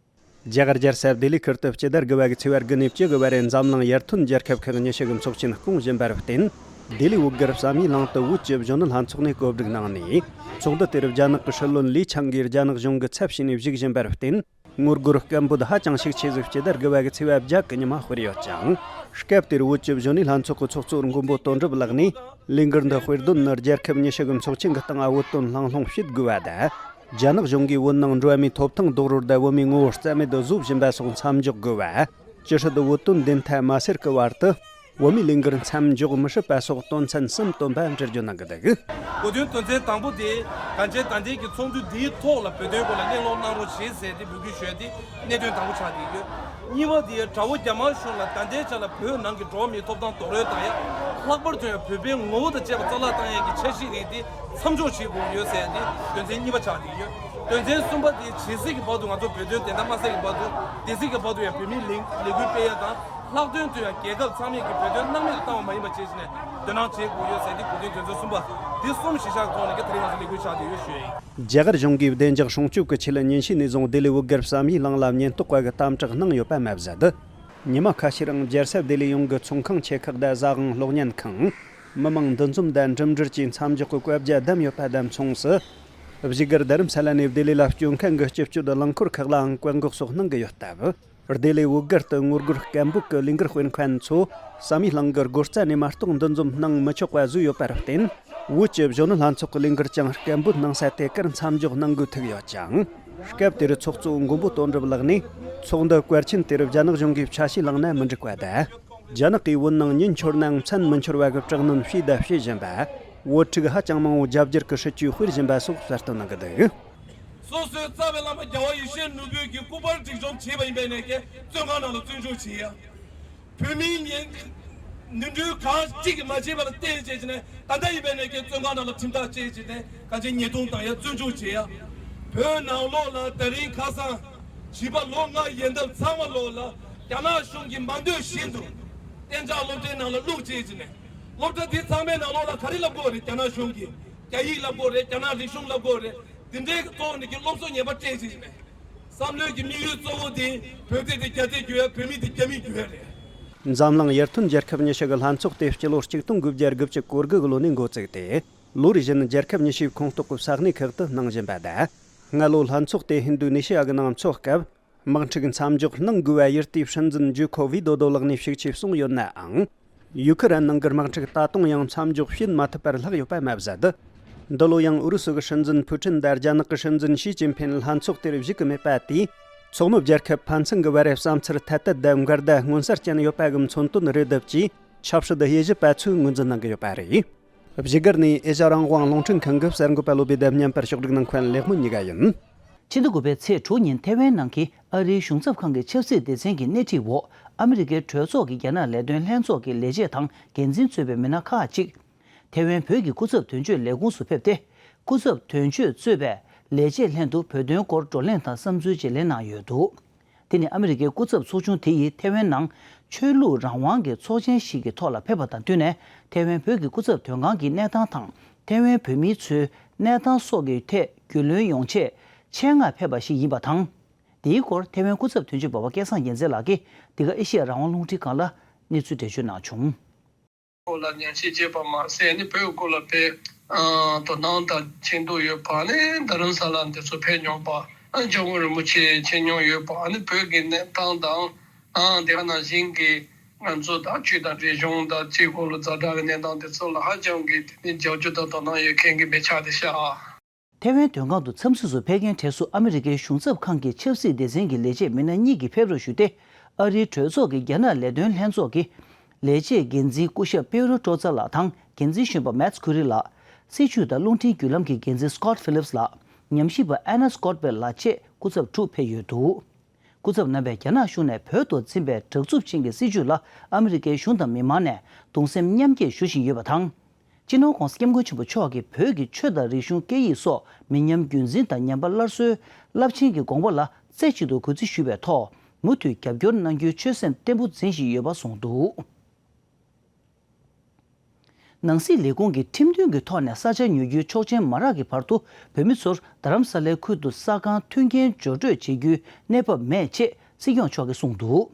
རྒྱ་གར་རྒྱལ་ས་ལྡི་ལི་ཁུལ་དུ་སྤྱི་ཟླ་དགུ་པ་གི་ཚེས་པ་དགུ་ནས་བཅུ་དགུ་བར་འཛམ་གླིང་ཡར་ཐོན་རྒྱལ་ཁབ་ཁག་ཉི་ཤུ་གི་ཚོགས་ཆེན་སྐོང་བཞིན་པར་བརྟེན། ལྡི་ལི་འོག་སྒར་བསམ་ཡས་གླིང་དུ་བོད་ཀྱི་གཞོན་ནུ་ལྷན་ཚོགས་ནས་གོ་སྒྲིག་གནང་ནས། ཚོགས་འདུ་དེར་རྒྱ་ནག་གི་སྲིད་བློན་ལི་ཆང་གིས་རྒྱ་ནག་གཞུང་གི་ཚབ་བྱས་ནས་བཞུགས་བཞིན་པར་བརྟེན། ངོ་རྒོལ་སྐད་འབོད་ཧ་ཅང་ཤུགས་ཆེ་ཟིག་སྤྱི་ཟླ་དགུ་པ་གི་ཚེས་པ་བརྒྱད་གི་ཉི་མ་སྤེལ་ཡོད་ཅིང་། སྐབས་དེར་བོད་ཀྱི་གཞོན་ནུ་ལྷན་ཚོགས་ཀྱི་ཚོགས་གཙོ་མགོན་པོ་དོན་གྲུབ་ལགས་ནས། ལས་འགུལ་འདི་སྤེལ་དོན་ནི་རྒྱལ་ཁབ་ཉི་ཤུ་གི་ཚོགས་ཆེན་གྱི་སྟེང་བོད་དོན་ལྷང་ལྷོང་བྱེད་དགོས་པ་དང་། རྒྱ་ནག་གཞུང་གིས་བོད་ནང་འགྲོ་བ་མིའི་ཐོབ་ཐང་རྡོག་རོལ་དང་བོད་མིའི་ངོ་བོ་རྩ་མེད་དུ་བཟོ་བཞིན་པ་སོགས་མཚམས་འཇོག་དགོས་པ། ཅི་སྲིད་བོད་དོན་བདེན་མཐའ་མ་སེལ་གྱི་བར་དུ། བོད་མིའི་ལས་འགུལ་མཚམས་འཇོག་མི་སྲིད་པ་སོགས་དོན་ཚན་གསུམ་བཏོན་པ་འགྲེལ་བརྗོད་གནང་གི་འདུག་གོ་དོན་དོན་ཚན་དང་པོ་དེ་གང་བྱས་ད་ལྟའི་གི་ཚོགས་འདུ་འདིའི་ཐོག་ལ་བོད་དོན་སྐོར་ལ་གླེང་སློང་གནང་རོགས་ཞེས་ཟེར་ཏེ་འབོད་སྐུལ་ཞུས་ཏེ་གནད་དོན་དང་པོ་ཆགས་བསྡད་ཡོད། གཉིས་པ་དེ་དགྲ་བོ་རྒྱ་དམར་གཞུང་ལ་ད་ལྟའི་ཆ་ལ་བོད་ནང་གི་འགྲོ་བ་མིའི་ཐོབ་ཐང་རྡོག་རོལ་བཏང་ཡ། ལྷག་པར་དུ་ཡང་བོད་པའི་ངོ་བོ་དང་བཅས་པ་རྩ་བརླག་བཏང་ཡ་གི་འཆར་གཞི་རིགས་དེ་མཚམས་འཇོག་བྱེད་དགོས་ཡོད་ཟེར་ཡ་དེ་དོན་ཚན་གཉིས་པ་ཆགས་བསྡད་ཡོད། དོན་ཚན་གསུམ་པ་དེ་ཇི་སྲིད་ཀྱི་བར་དུ་ང་ཚོ་བོད་དོན་བདེན་མཐའ་མ་གསལ་གྱི་བར་དུ་དེ་སྲིད་ཀྱི་བར་དུ་ཡང་བོད་མིའི་ལས་ལས་འགུལ་སྤེལ་ཡ་དང་། ལྷག་དོན་དུ་ཡང་རྒྱལ་ཁབ་ཚང་མས་ཀྱི་བོད་དོན་སྣང་མེད་དུ་བཏང་བ་མ་ཡིན་པ་བྱས་ནས་ དོ་སྣང་བྱེད་དགོས་ཡོད་ཟེར་དེ་གོ་དོན་དོན་ཚན་གསུམ་པ་དེ་གསུམ་གཞི་བཞག་ཐོག་ནས་ཀྱི་དེ་རིང་ང་ཚོ་ལས་འགུལ་ཆགས་བསྡད་ཡོད་ཞུ་ཡ་ཡིན། རྒྱ་གར་གཞུང་གིས་བདེ་འཇགས་སྲུང་སྐྱོབ་ཀྱི་ཆེད་ཉིན་ཤས་ནས་བཟུང་ལྡི་ལི་བོད་སྒར་བསམ་ཡས་གླིང་ལ་ཉེན་རྟོག་པ་གི་དམ་དྲག་གནང་ཡོད་པ་མ་ཟད། ཉི་མ་ཁ་ཤས་རིང་རྒྱལ་ས་ལྡི་ལི་ཡོངས་ཀྱི་ཚོང་ཁང་ཆེ་ཁག་དང་ཟ་ཁང་གློག་བརྙན་ཁང་། མི་མང་འདུ་འཛོམས་དང་འགྲིམ་འགྲུལ་གྱི་མཚམས་འཇོག་གི་བཀའ་རྒྱ་བསྡམས་ཡོད་པ་དང་མཚུངས་སུ། བཞུགས་སྒར་རྡ་རམ་ས་ལ་ནས་ལྡི་ལི་ལ་སྐྱོད་མཁན་གྱི་སྤྱི་སྤྱོད་རླངས་འཁོར་ཁག་ལའང་བཀག་འགོག་སོགས་གནང་གི་ཡོད་སྟབས། ལྡི་ལི་བོད་སྒར་དུ་ངོ་རྒོལ་སྐད་འབོད་ཀྱི་ལས་འགུལ་སྤེལ་མཁན་ཚོ་བསམ་ཡས་གླིང་གི་སྒོ་རྩ་ནས་མ་གཏོགས་འདུ་འཛོམས་གནང་མི་ཆོག་པ་བཟོས་ཡོད་པར་བརྟེན། བོད་ཀྱི་གཞོན་ནུ་ལྷན་ཚོགས་ཀྱི་ལས་འགུལ་ཀྱང་སྐད་འབོད་གནང་ས་དེ་གར་མཚམས་འཇོག་གནང་དགོས་ཐུག་ཡོད་ཅིང་། སྐབས་དེར་ཚོགས་གཙོ་མགོན་པོ་དོན་གྲུབ་ལགས་ནས་ཚོགས་འདུ་བཀའ་ཆེན་དེར་རྒྱ་ནག་གཞུང་གིས་ཆ་ཤས་བླངས་ན་མི་འགྲིག་པ་དང་། རྒྱ་ནག་གིས་བོད་ནང་ཉིན་འཁྱོལ་ནའང་མཚན་མི་འཁྱོལ་བ་གི་དྲག་གནོན་བྱས་དང་བྱེད་བཞིན་པ། བོད་ཕྲུག་ཧ་ཅང་མང་བོ་རྒྱ་སྒྱུར་གྱི་སྲིད་ཇུས་སྤེལ་བཞིན་པ་སོགས་གསལ་སྟོན་གནང་གི་འདུག། སོ་སོའི་རྩ་བའི་བླ་མ་རྒྱལ་བ་ཡེ་ཤེས་ནོར་བུས་ཀྱི་སྐུ་པར་སྒྲིག་སྦྱོང་བྱས་པ་ཡིན་པའི་ནས་ཀྱི་བཙོན་ཁང་ནང་ལ་བཙོན་འཇུག་བྱས་ཡ། བོད་མིའི་ཉེན་ནོར་འཁྲུལ་གང་གཅིག་མ་བྱས་པ་ལ་བརྟེན་བྱས་བྱས་ནས་ད་ལྟ་ཡིན་པའི་ནས་ཀྱི་བཙོན་ཁང་ནང་ལ་ཁྲིམས་ཐག་བཅད་བྱས་ནས་གང་ཅི་ཉེས་རྡུང་དང་ཡ་བཙོན་འཇུག་བྱས་ཡ། བོད་ནང་ལོགས་ལ་ད་རིང་ཁ་སང་བྱིས་པ་ལོ་ལྔ་ཡན་འདབ་ཚང་མ་ལོགས་ལ་རྒྱ་ནག་གཞུང་གིས་མ་འདོད་བཞིན་དུ་གཏན་འཇགས་སློབ་གྲྭའི་ནང་ལ་བླུགས་བྱས་བྱས་ནས་སློབ་གྲྭ་དེ་ཚང་མའི་ནང་ལོགས་ལ་ག་རེ་བསླབ་དགོས་རེད། རྒྱ་ནག་གཞུང་གིས་རྒྱ་ཡིག་བསླབ་དགོས་རེད། རྒྱ་ནག་རིག་གཞུང་བསླབ་དགོས་རེད། དེ་འདྲའི་གི་ཐོག་ནས་ཀྱི་སློབ་གསོ་ངན་པ་སྤྲད་བྱས་བྱས་ནས། བསམ་བློའི་གི་དམིགས་ཡུལ་གཙོ་བོ་དེ་བོད་དེ་དེ་རྒྱ་དེ་བརྒྱུད་ཡ། བོད་མི་དེ་རྒྱ་མི་བརྒྱུད་ཡ་རེད། འཛམ་གླིང་ཡར་ཐོན་རྒྱལ་ཁབ་ཉི་ཤུ་གི་ལྷན་ཚོགས་དེ་སྤྱི་ལོ་གཅིག་སྟོང་དགུ་བརྒྱ་དགུ་བཅུ་གོ་དགུ་གི་ལོ་ནས་འགོ་བཙུགས་ཏེ། ལོ་རེ་བཞིན་རྒྱལ་ཁབ་ཉི་ཤུའི་ཁོངས་གཏོགས་ཀྱི་ས་གནས་ཁག་ཏུ་གནང་བཞིན་པ་དང་། སྔ་ལོ་ལྷན་ཚོགས་དེ་ཧིན་རྡུ་ནེ་ཤི་ཡ་གི་ནང་འཚོགས་སྐབས། དམག་འཁྲུག་མཚམས་འཇོག་གནང་དགོས་པ་ཡུལ་དེའི་སྲིད་འཛིན་ཇོ་ཁོ་ཝི་དོ་དོ་ལགས་ནས་ཤུགས་ཆེ་གསུངས་ཡོད་ནའང་། ཡུ་ཁི་རན་ནང་གི་དམག་འཁྲུག་ད་དུང་ཡང་མཚམས་འཇོག་བྱེད་མ་ཐུབ་པར་ལྷག་ཡོད་པ་མ་ཟད། འདི་ལོ་ཡང་ཨུ་རུ་སུ་གི་སྲིད་འཛིན་ཕུ་ཀྲིན་དང་རྒྱ་ནག་གི་སྲིད་འཛིན་ཞི་ཅིན་ཕིན་ལྷན་ཚོགས་དེར་བཞུགས་ཀྱི་མེད་པ་དེས། ཚོགས་མི་རྒྱལ་ཁབ་ཕན་ཚུན་གྱི་བར་བསམ་ཚུལ་ཐད་དད་དང་འགལ་ཟླ་མངོན་གསལ་ཅན་ཡོད་པ་གི་མཚོན་དོན་རེད་འདུག་ཅེས་ཆབ་སྲིད་དབྱེ་ཞིབ་པ་ཚོས་ངོས་འཛིན་གནང་གི་ཡོད་པ་རེད། བཞུགས་སྒར་ནས་ཨེ་ཤ་རང་དབང་རླུང་འཕྲིན་ཁང་གི་གསར་འགོད་པ་བློ་བདེ་དང་མཉམ་པར་ཕྱོགས་སྒྲིག་གནང་མཁན་ལེགས་མོ་གཉིས་ཀ་ཡིན། ཕྱི་ཟླ་དགུ་པའི་ཚེས་དྲུག་ཉིན་ཐེ་ཝན་ནང་གི་ཨ་རིའི་གཞུང་ཚབ་ཁང་གི་ཆབ་སྲིད་སྡེ་ཚན་གྱི་སྣེ་ཁྲིད་འོག་ཨ་མི་རི་ཀའི་གྲོས་ཚོགས་ཀྱི་རྒྱ་ནག་ལས་དོན་ལྷན་ཚོགས་ཀྱི་ལས་བྱེད་དང་འགན་འཛིན་གཙོས་པའི་མི་སྣ་ཁག་ཅིག་ཐེ་ཝན་བོད་ཀྱི་སྐུ་ཚབ་དོན་གཅོད་ལས་ཁུངས་སུ་ཕེབས་ཏེ། སྐུ་ཚབ་དོན་གཅོད་གཙོས་པའི་ལས་བྱེད་ལྷན་དུ་བོད་དོན་སྐོར་བགྲོ་གླེང་དང་བསམ་ཚུལ་བརྗེ་ལེན་གནང་ཡོད་འདུག། དེ་ནི་ཨ་མི་རི་ཀའི་སྐུ་ཚབ་ཚོགས་ཆུང་དེ་ཡིས་ཐེ་ཝན་ནང་ཆོས་ལུགས་རང་དབང་གི་ཚོགས་ཆེན་ཞིག་གི་ཐོག་ལ་ཕེབས་པ་དང་བསྟུན་ནས། ཐེ་ཝན་བོད་ཀྱི་སྐུ་ཚབ་དོན་ཁང་གི་གནས་སྟངས་དང་། ཐེ་ཝན་བོད་མིའི་ཚོའི་གནས་སྟངས་སོགས་ཀྱི་ཐད་རྒྱུས་ལོན་ཡོང་ཆེད་ཆེད་མངགས་ཕེབས་པ་ཞིག་ཡིན་པ་དང་། འདིའི་སྐོར་ཐེ་ཝན་སྐུ་ཚབ་དོན་གཅོད་འབའ་པ་སྐལ་བཟང་རྒྱལ་མཚན་ལགས་ཀྱིས་འདི་ག་ཨེ་ཤེ་ཡ་རང་དབང་རླུང་འཕྲིན་ཁང་ལ་གནས་ཚུལ་འགྲེལ་བརྗོད་གནང་བྱུང་། སྐོར་ལ་ཉམས་ཞིབ་བྱས་པ་མ་ཟད་ནི་བོད་སྐོར་ལ་དཔེ་དོ་སྣང་དང་མཁྱེན་རྟོགས་ཡོད་པ་ནི་རྡ་རམ་ས་ལ་འདི་ཚོ་ཕེབས་མྱོང་པ། སྐྱབས་མགོན་རིན་པོ་ཆེ་མཁྱེན་མྱོང་ཡོད་པ་ནི་བོད་ཀྱི་གནས་སྟངས་དང་། དེ་ག་ནང་བཞིན་གྱི་ང་ཚོ་ད་ཆོས་དང་རིག་གཞུང་དང་སྤྱི་སྐོར་ལ་ཛ་དྲག་གི་གནས་སྟངས་འདི་ཚོ་ལ་ཧ་ཅང་གི་དེ་ནི་རྒྱབ་སྐྱོར་དང་དོ་སྣང་ཡོད་མཁན་གྱི་མི་ཆགས་ཏེ་ཤག། ཐེ་ཝན་དོན་ཁང་དུ་འཚམས་གཟིགས་སུ་ཕེབས་མཁན་གྲས་སུ་ཨ་མི་རི་ཀའི་གཞུང་ཚབ་ཁང་གི་ཆབ་སྲིད་སྡེ་ཚན་གྱི་ལས་བྱེད་མི་སྣ་གཉིས་ཀྱིས་ཕེབས་རོགས་ཞུས་ཏེ། ཨ་རིའི་གྲོས་ཚོགས་ཀྱི་རྒྱ་ནག་ལས་དོན་ལྷན་ཚོགས་ཀྱི་ལས་བྱེད་འགན་འཛིན་སྐུ་ཞབས་པེ་རུ་ཀྲོ་ཙ་ལགས་དང་འགན་འཛིན་གཞོན་པ་མེ་ཚ་ཁུ་རི་ལགས། སྲིད་བྱུས་དང་རླུང་འཕྲིན་བརྒྱུད་ལམ་གྱི་འགན་འཛིན་སྐོད་ཕི་ལིབ་སི་ལགས། ཉམས་ཞིབ་པ་ཨེ་ན་སྐོད་བེལ་ལགས་བཅས་སྐུ་ཚབ་དྲུག་ཕེབས་ཡོད་འདུག། སྐུ་ཚབ་རྣམ་པས་རྒྱ་ནག་གཞུང་ནས་བོད་དུ་འཛིན་པའི་དྲག་རྩུབ་ཅན་གྱི་སྲིད་བྱུས་ལ་ཨ་མི་རི་ཀའི་གཞུང་དང་མི་མང་ནས་གདུང་སེམས་མཉམ་སྐྱེད་ཞུ་བཞིན་ཡོད་པ་དང་། སྤྱི་ནོར་༧གོང་ས་༧སྐྱབས་མགོན་ཆེན་པོ་མཆོག་གིས་བོད་ཀྱི་ཆོས་དང་རིག་གཞུང་སྐད་ཡིག་སོགས་མི་ཉམས་རྒྱུན་འཛིན་དང་ཉམས་པ་སླར་གསོའི་རླབས་ཆེན་གྱི་དགོངས་པ་ལ་རྩེ་གཅིག་ཏུ་གུས་བརྩི་ཞུ་བའི་ཐོག་མུ་མཐུད་རྒྱབ་སྐྱོར་གནང་རྒྱུའི་ཆོད་སེམས་བརྟན་པོ་འཛིན་བཞིན་ཡོད་པ་གསུངས་འདུག། ནང་སྲིད་ལས་ཁུངས་ཀྱིས་ཁྲིམས་མཐུན་གྱི་ཐོག་ནས་ས་ཆ་ཉོ་རྒྱུའི་ཆོག་མཆན་མ་རག་གི་བར་དུ་བོད་མི་ཚོར་རྡ་རམ་ས་ལའི་ཁུལ་དུ་ས་ཁང་མཐུན་རྐྱེན་སྦྱོར་སྤྲོད་བྱེད་རྒྱུའི་གནས་བབ་མེད་ཅེས་སྲིད་སྐྱོང་མཆོག་གིས་གསུངས་འདུག།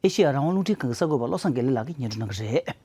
ཨེ་ཤེ་ཡ་རང་དབང་རླུང་འཕྲིན་ཁང་གི་གསར་འགོད་པ་བློ་བཟང་དགེ་ལེགས་ལགས་ཀྱིས་སྙན་སྒྲོན་གནང་གི་རེད།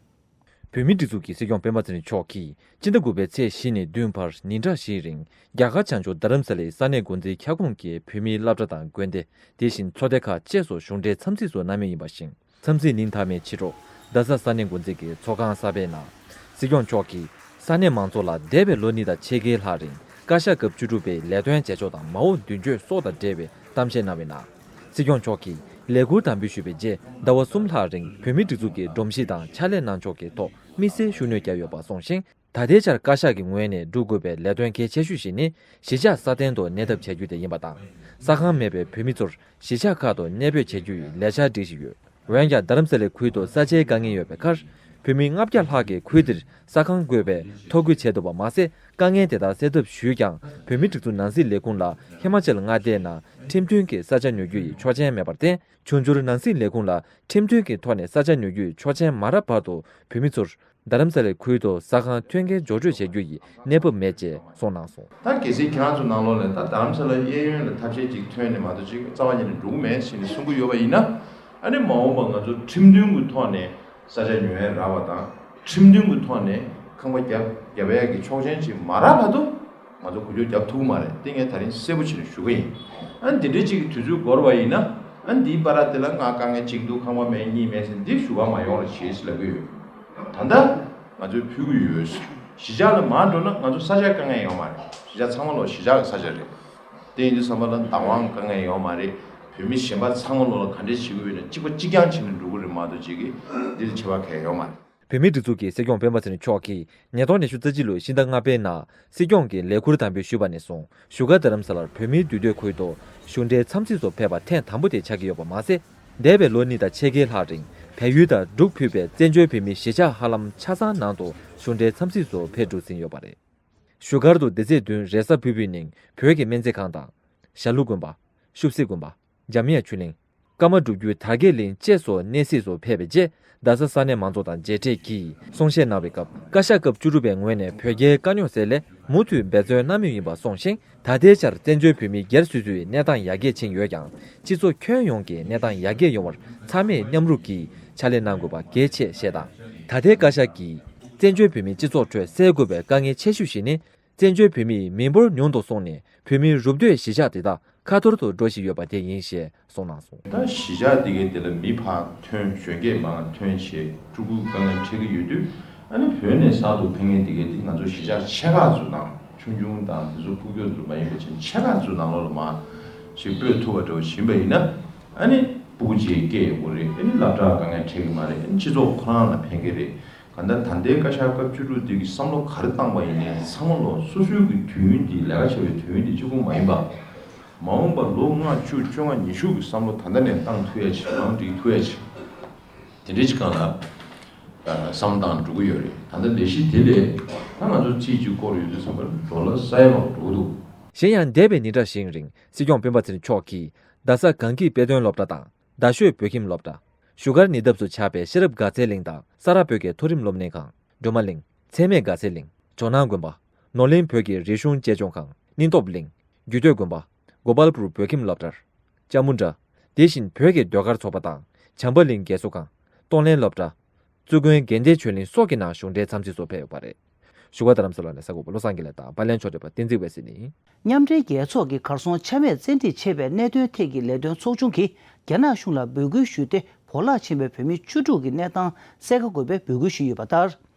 བོད་མིའི་སྒྲིག་འཛུགས་ཀྱི་སྲིད་སྐྱོང་སྤེན་པ་ཚེ་རིང་མཆོག་གིས་སྤྱི་ཟླ་དགུ་པའི་ཚེས་བཞི་ནས་བདུན་བར་ཉིན་གྲངས་བཞིའི་རིང་རྒྱ་གར་བྱང་ཕྱོགས་རྡ་རམ་ས་ལའི་ས་གནས་འགོ་འཛིན་ཁྱབ་ཁོངས་ཀྱི་བོད་མིའི་སློབ་གྲྭ་དང་དགོན་སྡེ། དེ་བཞིན་ཚོགས་སྡེ་ཁག་བཅས་སུ་གཞུང་འབྲེལ་འཚམས་གཟིགས་སུ་གནང་མུས་ཡིན་པ་བཞིན། འཚམས་གཟིགས་ཉིན་མཐའ་མའི་ཕྱི་དྲོ། རྡ་ས་ས་གནས་འགོ་འཛིན་གྱི་ཚོགས་ཁང་གསར་པའི་ནང་། སྲིད་སྐྱོང་མཆོག་གིས་ས་གནས་མང་ཚོགས་ལ་འདས་པའི་ལོ་གཉིས་དང་ཕྱེད་ཀའི་ལྷག་རིང་བཀའ་ཤག་སྐབས་བཅུ་དྲུག་པའི་ལས་དོན་བྱེད་ཕྱོགས་དང་མ་འོངས་མདུན་སྐྱོད་སོགས་དང་འབྲེལ་བའི་གཏམ་བཤད་གནང་བའི་ནང་། སྲིད་སྐྱོང་མཆོག་གིས་ལས་འཁུར་དམ་འབུལ་ཞུས་པའི་རྗེས་ཟླ་བ་གསུམ་ལྷག་རིང་བོད་མིའི་སྒྲིག་འཛུགས་ཀྱི་སྒྲོམ་གཞི་དང་ཕྱག་ལས་གནང་ཕྱོགས་ཀྱི་ཐོག་དམིགས་བསལ་ཤུགས་སྣོན་བརྒྱབ་ཡོད་པ་གསུངས་ཤིང་། ད་ལྟའི་ཆར་བཀའ་ཤག་གི་ངོས་ནས་སྒྲུབ་དགོས་པའི་ལས་དོན་གལ་ཆེ་ཤོས་ཤིག་ནི་གཞིས་ཆགས་སྲ་བརྟན་དུ་གནས་ཐབས་བྱ་རྒྱུ་དེ་ཡིན་པ་དང་། ས་ཁང་མེད་པའི་བོད་མི་ཚོར་གཞིས་ཆགས་ཁག་ཏུ་གནས་སྤོས་བྱ་རྒྱུ་ཡི་ལས་འཆར་སྒྲིག་བཞིན་ཡོད། འོན་ཀྱང་རྡ་རམ་ས་ལའི་ཁུལ་དུ་ས་ཆའི་དཀའ་ངལ་ཡོད་པའི་ཁར། བོད་མི་ལྔ་བརྒྱ་ལྷག་གིས་ཁུལ་དེར་ས་ཁང་དགོས་པའི་ཐོ་འགོད་བྱས་འདུག་པ་མ་ཟད། དཀའ་ངལ་དེ་དག་སེལ་ཐབས་ཞུས་ཀྱང་། བོད་མིའི་སྒྲིག་འཛུགས་ནང་སྲིད་ལས་ཁུངས་ལ་ཧི་མ་ཅལ་མངའ་སྡེའི་ནང་ཁྲིམས་མཐུན་གྱི་ས་ཆ་ཉོ་རྒྱུ་ཡི་ཆོག་མཆན་མེད་པར་བརྟེན། འབྱུང་འགྱུར་ནང་སྲིད་ལས་ཁུངས་ལ་ཁྲིམས་མཐུན་གྱི་ཐོག་ནས་ས་ཆ་ཉོ་རྒྱུ་ཡི་ཆོག་མཆན་མ་རག་བར་དུ་བོད་མི་ཚོར། རྡ་རམ་ས་ལའི་ཁུལ་དུ་ས་ཁང་ཐོན་སྐྱེད་འཇོག་སྤྲོད་བྱ་རྒྱུ་ཡི་གནས་བབ་མེད་ཅེས་གསུངས་གནང་སོང་། ད་གལ་སྲིད་ཁྱེད་རང་ཚོ་ནང་ལོགས་ལ་ད་རྡ་རམ་ས་ལ་གཡས་གཡོན་ལ་ཐབས་ཤེས་ཅིག་ཐོན་ནས་མ་གཏོགས་ཅིག་རྩ་བ་ཉིད་ནས་འགྲོ་གི་མེད་ཟེར་ནས་གསུང་གི་ཡོད་པ་ཡིན་ན། ཨ་ནི་མ་འོངས་པ་ང་ཚོ་ཁྲིམས་མཐུན་གྱི་ཐོག་ནས་ས་ཆ་ཉོ་ཡ་རག་པ་དང་ཁྲིམས་མཐུན་གྱི་ཐོག་ནས་ཁང་པ་རྒྱབ་རྒྱབ་ཡ་གི་ཆོག་མཆན་ཅིག་མ་རག་བར་དུ། ང་ཚོ་འགུལ་སྐྱོད་རྒྱབ་ཐུབ་མ་རེད། དེ་ངས་ད་རིང་གསལ་པོ་བྱས་ནས་ཞུ་གི་ཡིན། ཨ་ནི་འདི་འདྲའི་ཅིག་གི་དུས་ཚོད་འགོར་བ་ཡིན་ན། ཨ་ནི་འདིའི་བར་དེ་ལ་ང་དཀའ་ངལ་གཅིག་འདུག་ཁང་པ་མེད་གཉིས་མེད་ཟེར་འདི་ཞུ་ག་མ་ཡོང་རོགས་བྱེད་ཟེར་ལབ་ཀྱི་ཡོད། ད་ལྟ་ང་ཚོས་ཕུལ་གྱི་ཡོད། གཞིས་ཆགས་ལ་མར་འགྲོ་ན་ང་ཚོ་ས་ཆ་དཀའ་ངལ་ཡོད་མ་རེད། གཞིས་ཆགས་ཚང་མ་ལོ་གཞིས་ཆགས་ཀྱི་ས་ཆ་རེད། དེ་ཡིན་དུས་ཙམ་པ་ལ་བདག་དབང་དཀའ་ངལ་ཡོད་མ་རེད། བོད་མི་གཞན་པ་ཚང་མ་ལོ་ལ་ག་འདྲས་བྱེད་དགོས་ཡོད་ན་གཅིག་པ་གཅིག་རྐྱང་བྱས་ནས་འགྲོ་གི་རེད་མ་གཏོགས་ཅིག་གིས་འདི་ལ་ཁྱད་པར་གང་ཡང་ཡོད་མ་རེད། བོད་མིའི་སྒྲིག་འཛུགས་ཀྱི་སྲིད་སྐྱོང་སྤེན་པ་ཚེ་རིང་མཆོག་གིས་ཉིས་སྟོང་ཉི་ཤུ་རྩ་གཅིག་ལོའི་ཕྱི་ཟླ་ལྔ་པའི་ནང་སྲིད་སྐྱོང་གི་ལས་ཁུར་དམ་འབུལ་ཞུས་པ་ནས་བཟུང་བཞུགས་སྒར་རྡ་རམ་ས་ལར་བོད་མིའི་འདུས་སྡོད་ཁུལ་དུ་གཞུང་འབྲེལ་འཚམས་གཟིགས་སུ་ཕེབས་པ་ཐེངས་དང་པོ་དེ་ཆགས་ཀྱི་ཡོད་པ་མ་ཟད། འདས་པའི་ལོ་གཉིས་དང་ཕྱེད་ཀའི་ལྷག་རིང་བལ་ཡུལ་དང་འབྲུག་ཕུད་པའི་བཙན་བྱོལ་བོད་མིའི་གཞིས་ཆགས་ཧ་ལམ་ཆ་ཚང་ནང་དུ་གཞུང་འབྲེལ་འཚམས་གཟིགས་སུ་ཕེབས་འགྲོ་ཟིན་ཡོད་པ་རེད། བཞུགས་སྒར་དུ་འདི་ཚེས་བདུན་རེས་གཟའ་ཕུར་བུའི་ཉིན་བོད་ཀྱི་སྨན་རྩིས་ཁང་དང་། ཞྭ་ལུ་དགོན་པ། ཤུབ་སི་དགོན་པ། འཇམ་དབྱངས་ཆོས་གླིང་། ཀརྨ་སྒྲུབ་བརྒྱུད་དར་རྒྱས་གླིང་བཅས་སུ་གནས་གཟིགས་སུ་ཕེབས་པའི་རྗེས། རྡ་ས་ས་གནས་མང་ཚོགས་དང་མཇལ་འཕྲད་ཀྱིས་གསུང་བཤད་གནང་བའི་སྐབས། བཀའ་ཤག་སྐབས་བཅུ་དྲུག་པའི་ངོས་ནས་བོད་རྒྱའི་དཀའ་རྙོག་སེལ་སླད་མུ་མཐུད་འབད་བརྩོན་གནང་མུས་ཡིན་པ་གསུངས་ཤིང་། ད་ལྟའི་ཆར་བཙན་བྱོལ་བོད་མི་སྒེར་སོ་སོའི་གནས་སྟངས་ཡར་རྒྱས་ཕྱིན་ཡོད་ཀྱང་། སྤྱི་ཚོགས་ཁྱོན་ཡོངས་ཀྱི་གནས་སྟངས་ཡར་རྒྱས་ཡོང་བར་ཚང་མས་མཉམ་རུབ་ཀྱིས་ཕྱག་ལས་གནང་དགོས་པ་གལ་ཆེ་ཞེས་དང་། ད་ལྟའི་བཀའ་ཤག་གིས་བཙན་བྱོལ་བོད་མིའི་སྤྱི་ཚོགས་ཁྲོད་སེལ་དགོས་པའི་དཀའ་ངལ་ཆེ་ཤོས་ཤིག་ནི། བཙན་བྱོལ་བོད་མིའི་མི་འབོར་ཉུང་དུ་སོང་ནས་བོད་མིའི་རུབ་སྡོད་གཞིས་ཆགས་དེ་དག་ཁ་ཐོར་དུ་འགྲོ་བཞིན་ཡོད་པ་དེ་ཡིན་ཞེས་གསུངས་གནང་སོང་། ད་གཞིས་ཆགས་དེ་གའི་དེ་ལ་མི་ཕར་ཐོན། གཞོན་སྐྱེས་མར་ཐོན་བྱས་ཕྲུ་གུ་དཀའ་ངལ་འཕྲད་ཀྱི་ཡོད་དུས། ཨ་ནི་བོད་ནས་གསར་དུ་ཕེབས་མཁན་དེ་གའི་དེ་ང་ཚོ་གཞིས་ཆགས་ཆེ་ཁག་ཚོ་དང་ཆུང་ཆུང་དང་དེ་ཚོ་ཕྲུ་གུ་ཚོ་མ་ཡིན་པ་ཅན་ཆེ་ཁག་ཚོའི་ནང་ལོགས་ལ་མར་ཞིག་སྤོས་ཐུབ་པ་འདྲ་བོ་ཡིན་པ་ཡིན་ན། ཨ་ནི་ཕྲུ་གུ་ཅིག་སྐྱེ་ཡོང་གི་རེད། ཨ་ནི་སློབ་གྲྭ་དཀའ་ངལ་འཕྲད་ཀྱི་མ་རེད། ཨ་ནི་སྤྱི་ཚོགས་ཁོ་རང་ལ་ཕན་གྱི་རེད། གང་ལྟར་ད་ལྟའི་བཀའ་ཤག་སྐབས་བཅུ་དྲུག་དེ་གི་བསམ་བློ་ག་རེ་བཏང་བ་ཡིན་ནའི་ཚང་མ་ལོ་སོ་སོའི་གི་དུས་ཡུན་འདི་ལས་ཀ་བྱ་བའི་དུས་ཡུན་འདི་གཅིག་པུ་མ་ཡིན་པ། མ་འོངས་པར་ལོ་ལྔ་བཅུ་བཅོ་ལྔ་ཉི་ཤུ་གི་བསམ་བློ་ད་ལྟ་ནས་བཏང་ཐུབ་ཡ་ཅིག་ལམ་སྒྲིག་ཐུབ་ཡ་ཅིག་དེ་འདྲའི་ཅིག་སྒང་ལ་བསམ་བཏང་འགྲོ་གི་ཡོད་རེད། ད་ལྟ་ལས་གཞི་དེ་ལས་ད་ང་ཚོ་རྩིས་ཅིག་བསྐོར་ཡོད་དུས་ཙམ་པར་ཌོ་ལར་ས་ཡ་ལོག་འགྲོ་གི་འདུག་གཞན་ཡང་འདས་པའི་ཉིན་གྲངས་ཤིག་རིང་སྲིད་སྐྱོང་སྤེན་པ་ཚེ་རིང་མཆོག་གིས་རྡ་ས་གངས་སྐྱིད་དཔེ་སྟོན་སློབ་གྲྭ་དང་། རྡ་ཤོད་བོད་ཁྱིམ་སློབ་གྲྭ། བཞུགས་སྒར་ཉེ་འདབས་སུ་ཆགས་པའི་ཤེས་རབ་དགའ་ཚལ་གླིང་དང་ས་རཱ་བོད་ཀྱི་མཐོ་རིམ་སློབ་གཉེར་ཁང་། སྒྲོལ་མ་གླིང་། ཚད་མེད་དགའ་ཚལ་གླིང་། ཇོ་ནང་དགོན་པ། ནོར་གླིང་བོད་ཀྱི་རིག་གཞུང་གཅེས་སྐྱོང་ཁང་། སྙིང་སྟོབས་གླིང་། རྒྱུད་སྟོད་དགོན་པ། གོ་པལ་པུར་བོད་ཁྱིམ་སློབ་གྲྭར། ལྕམ་མུ་འདྲ། དེ་བཞིན་བོད་ཀྱི་ཟློས་གར་ཚོགས་པ་དང་བྱམས་པ་གླིང་རྒས་གསོ་ཁང་། གཏོང་ལེན་སློབ་གྲྭ། བཙུན་དགོན་དགེ་ལྡན་ཆོས་གླིང་སོགས་ཀྱི་ནང་གཞུང་འབྲེལ་འཚམས་གཟིགས་སུ་ཕེབས་ཡོད་པ་རེད། བཞུགས་སྒར་རྡ་རམ་ས་ལ་ནས་གསར་འགོད་པ་བློ་བཟང་དགེ་ལེགས་དང་པར་ལེན་ཕྱོགས་སྒྲིག་པ་བསྟན་འཛིན་འོད་ཟེར་ནས་ཡིན། མཉམ་འབྲེལ་རྒྱལ་ཚོགས་ཀྱི་གར་སོང་ཆ་མེད་བཙན་ཁྲིད་བྱས་པའི་གནད་དོན་ཐད་ཀྱི་ལས་དོན་ཚོགས་ཆུང་གིས་རྒྱ་ནག་གཞུང་ལ་འབོད་སྐུལ་ཞུས་ཏེ། བོར་བརླག་ཕྱིན་པའི་བོད་མི་བཅུ་དྲུག་གི་གནས་སྟངས་གསལ་ཁ་དགོས་པའི་འབོད་སྐུལ་ཞུས་ཡོད་པ་ལྟར།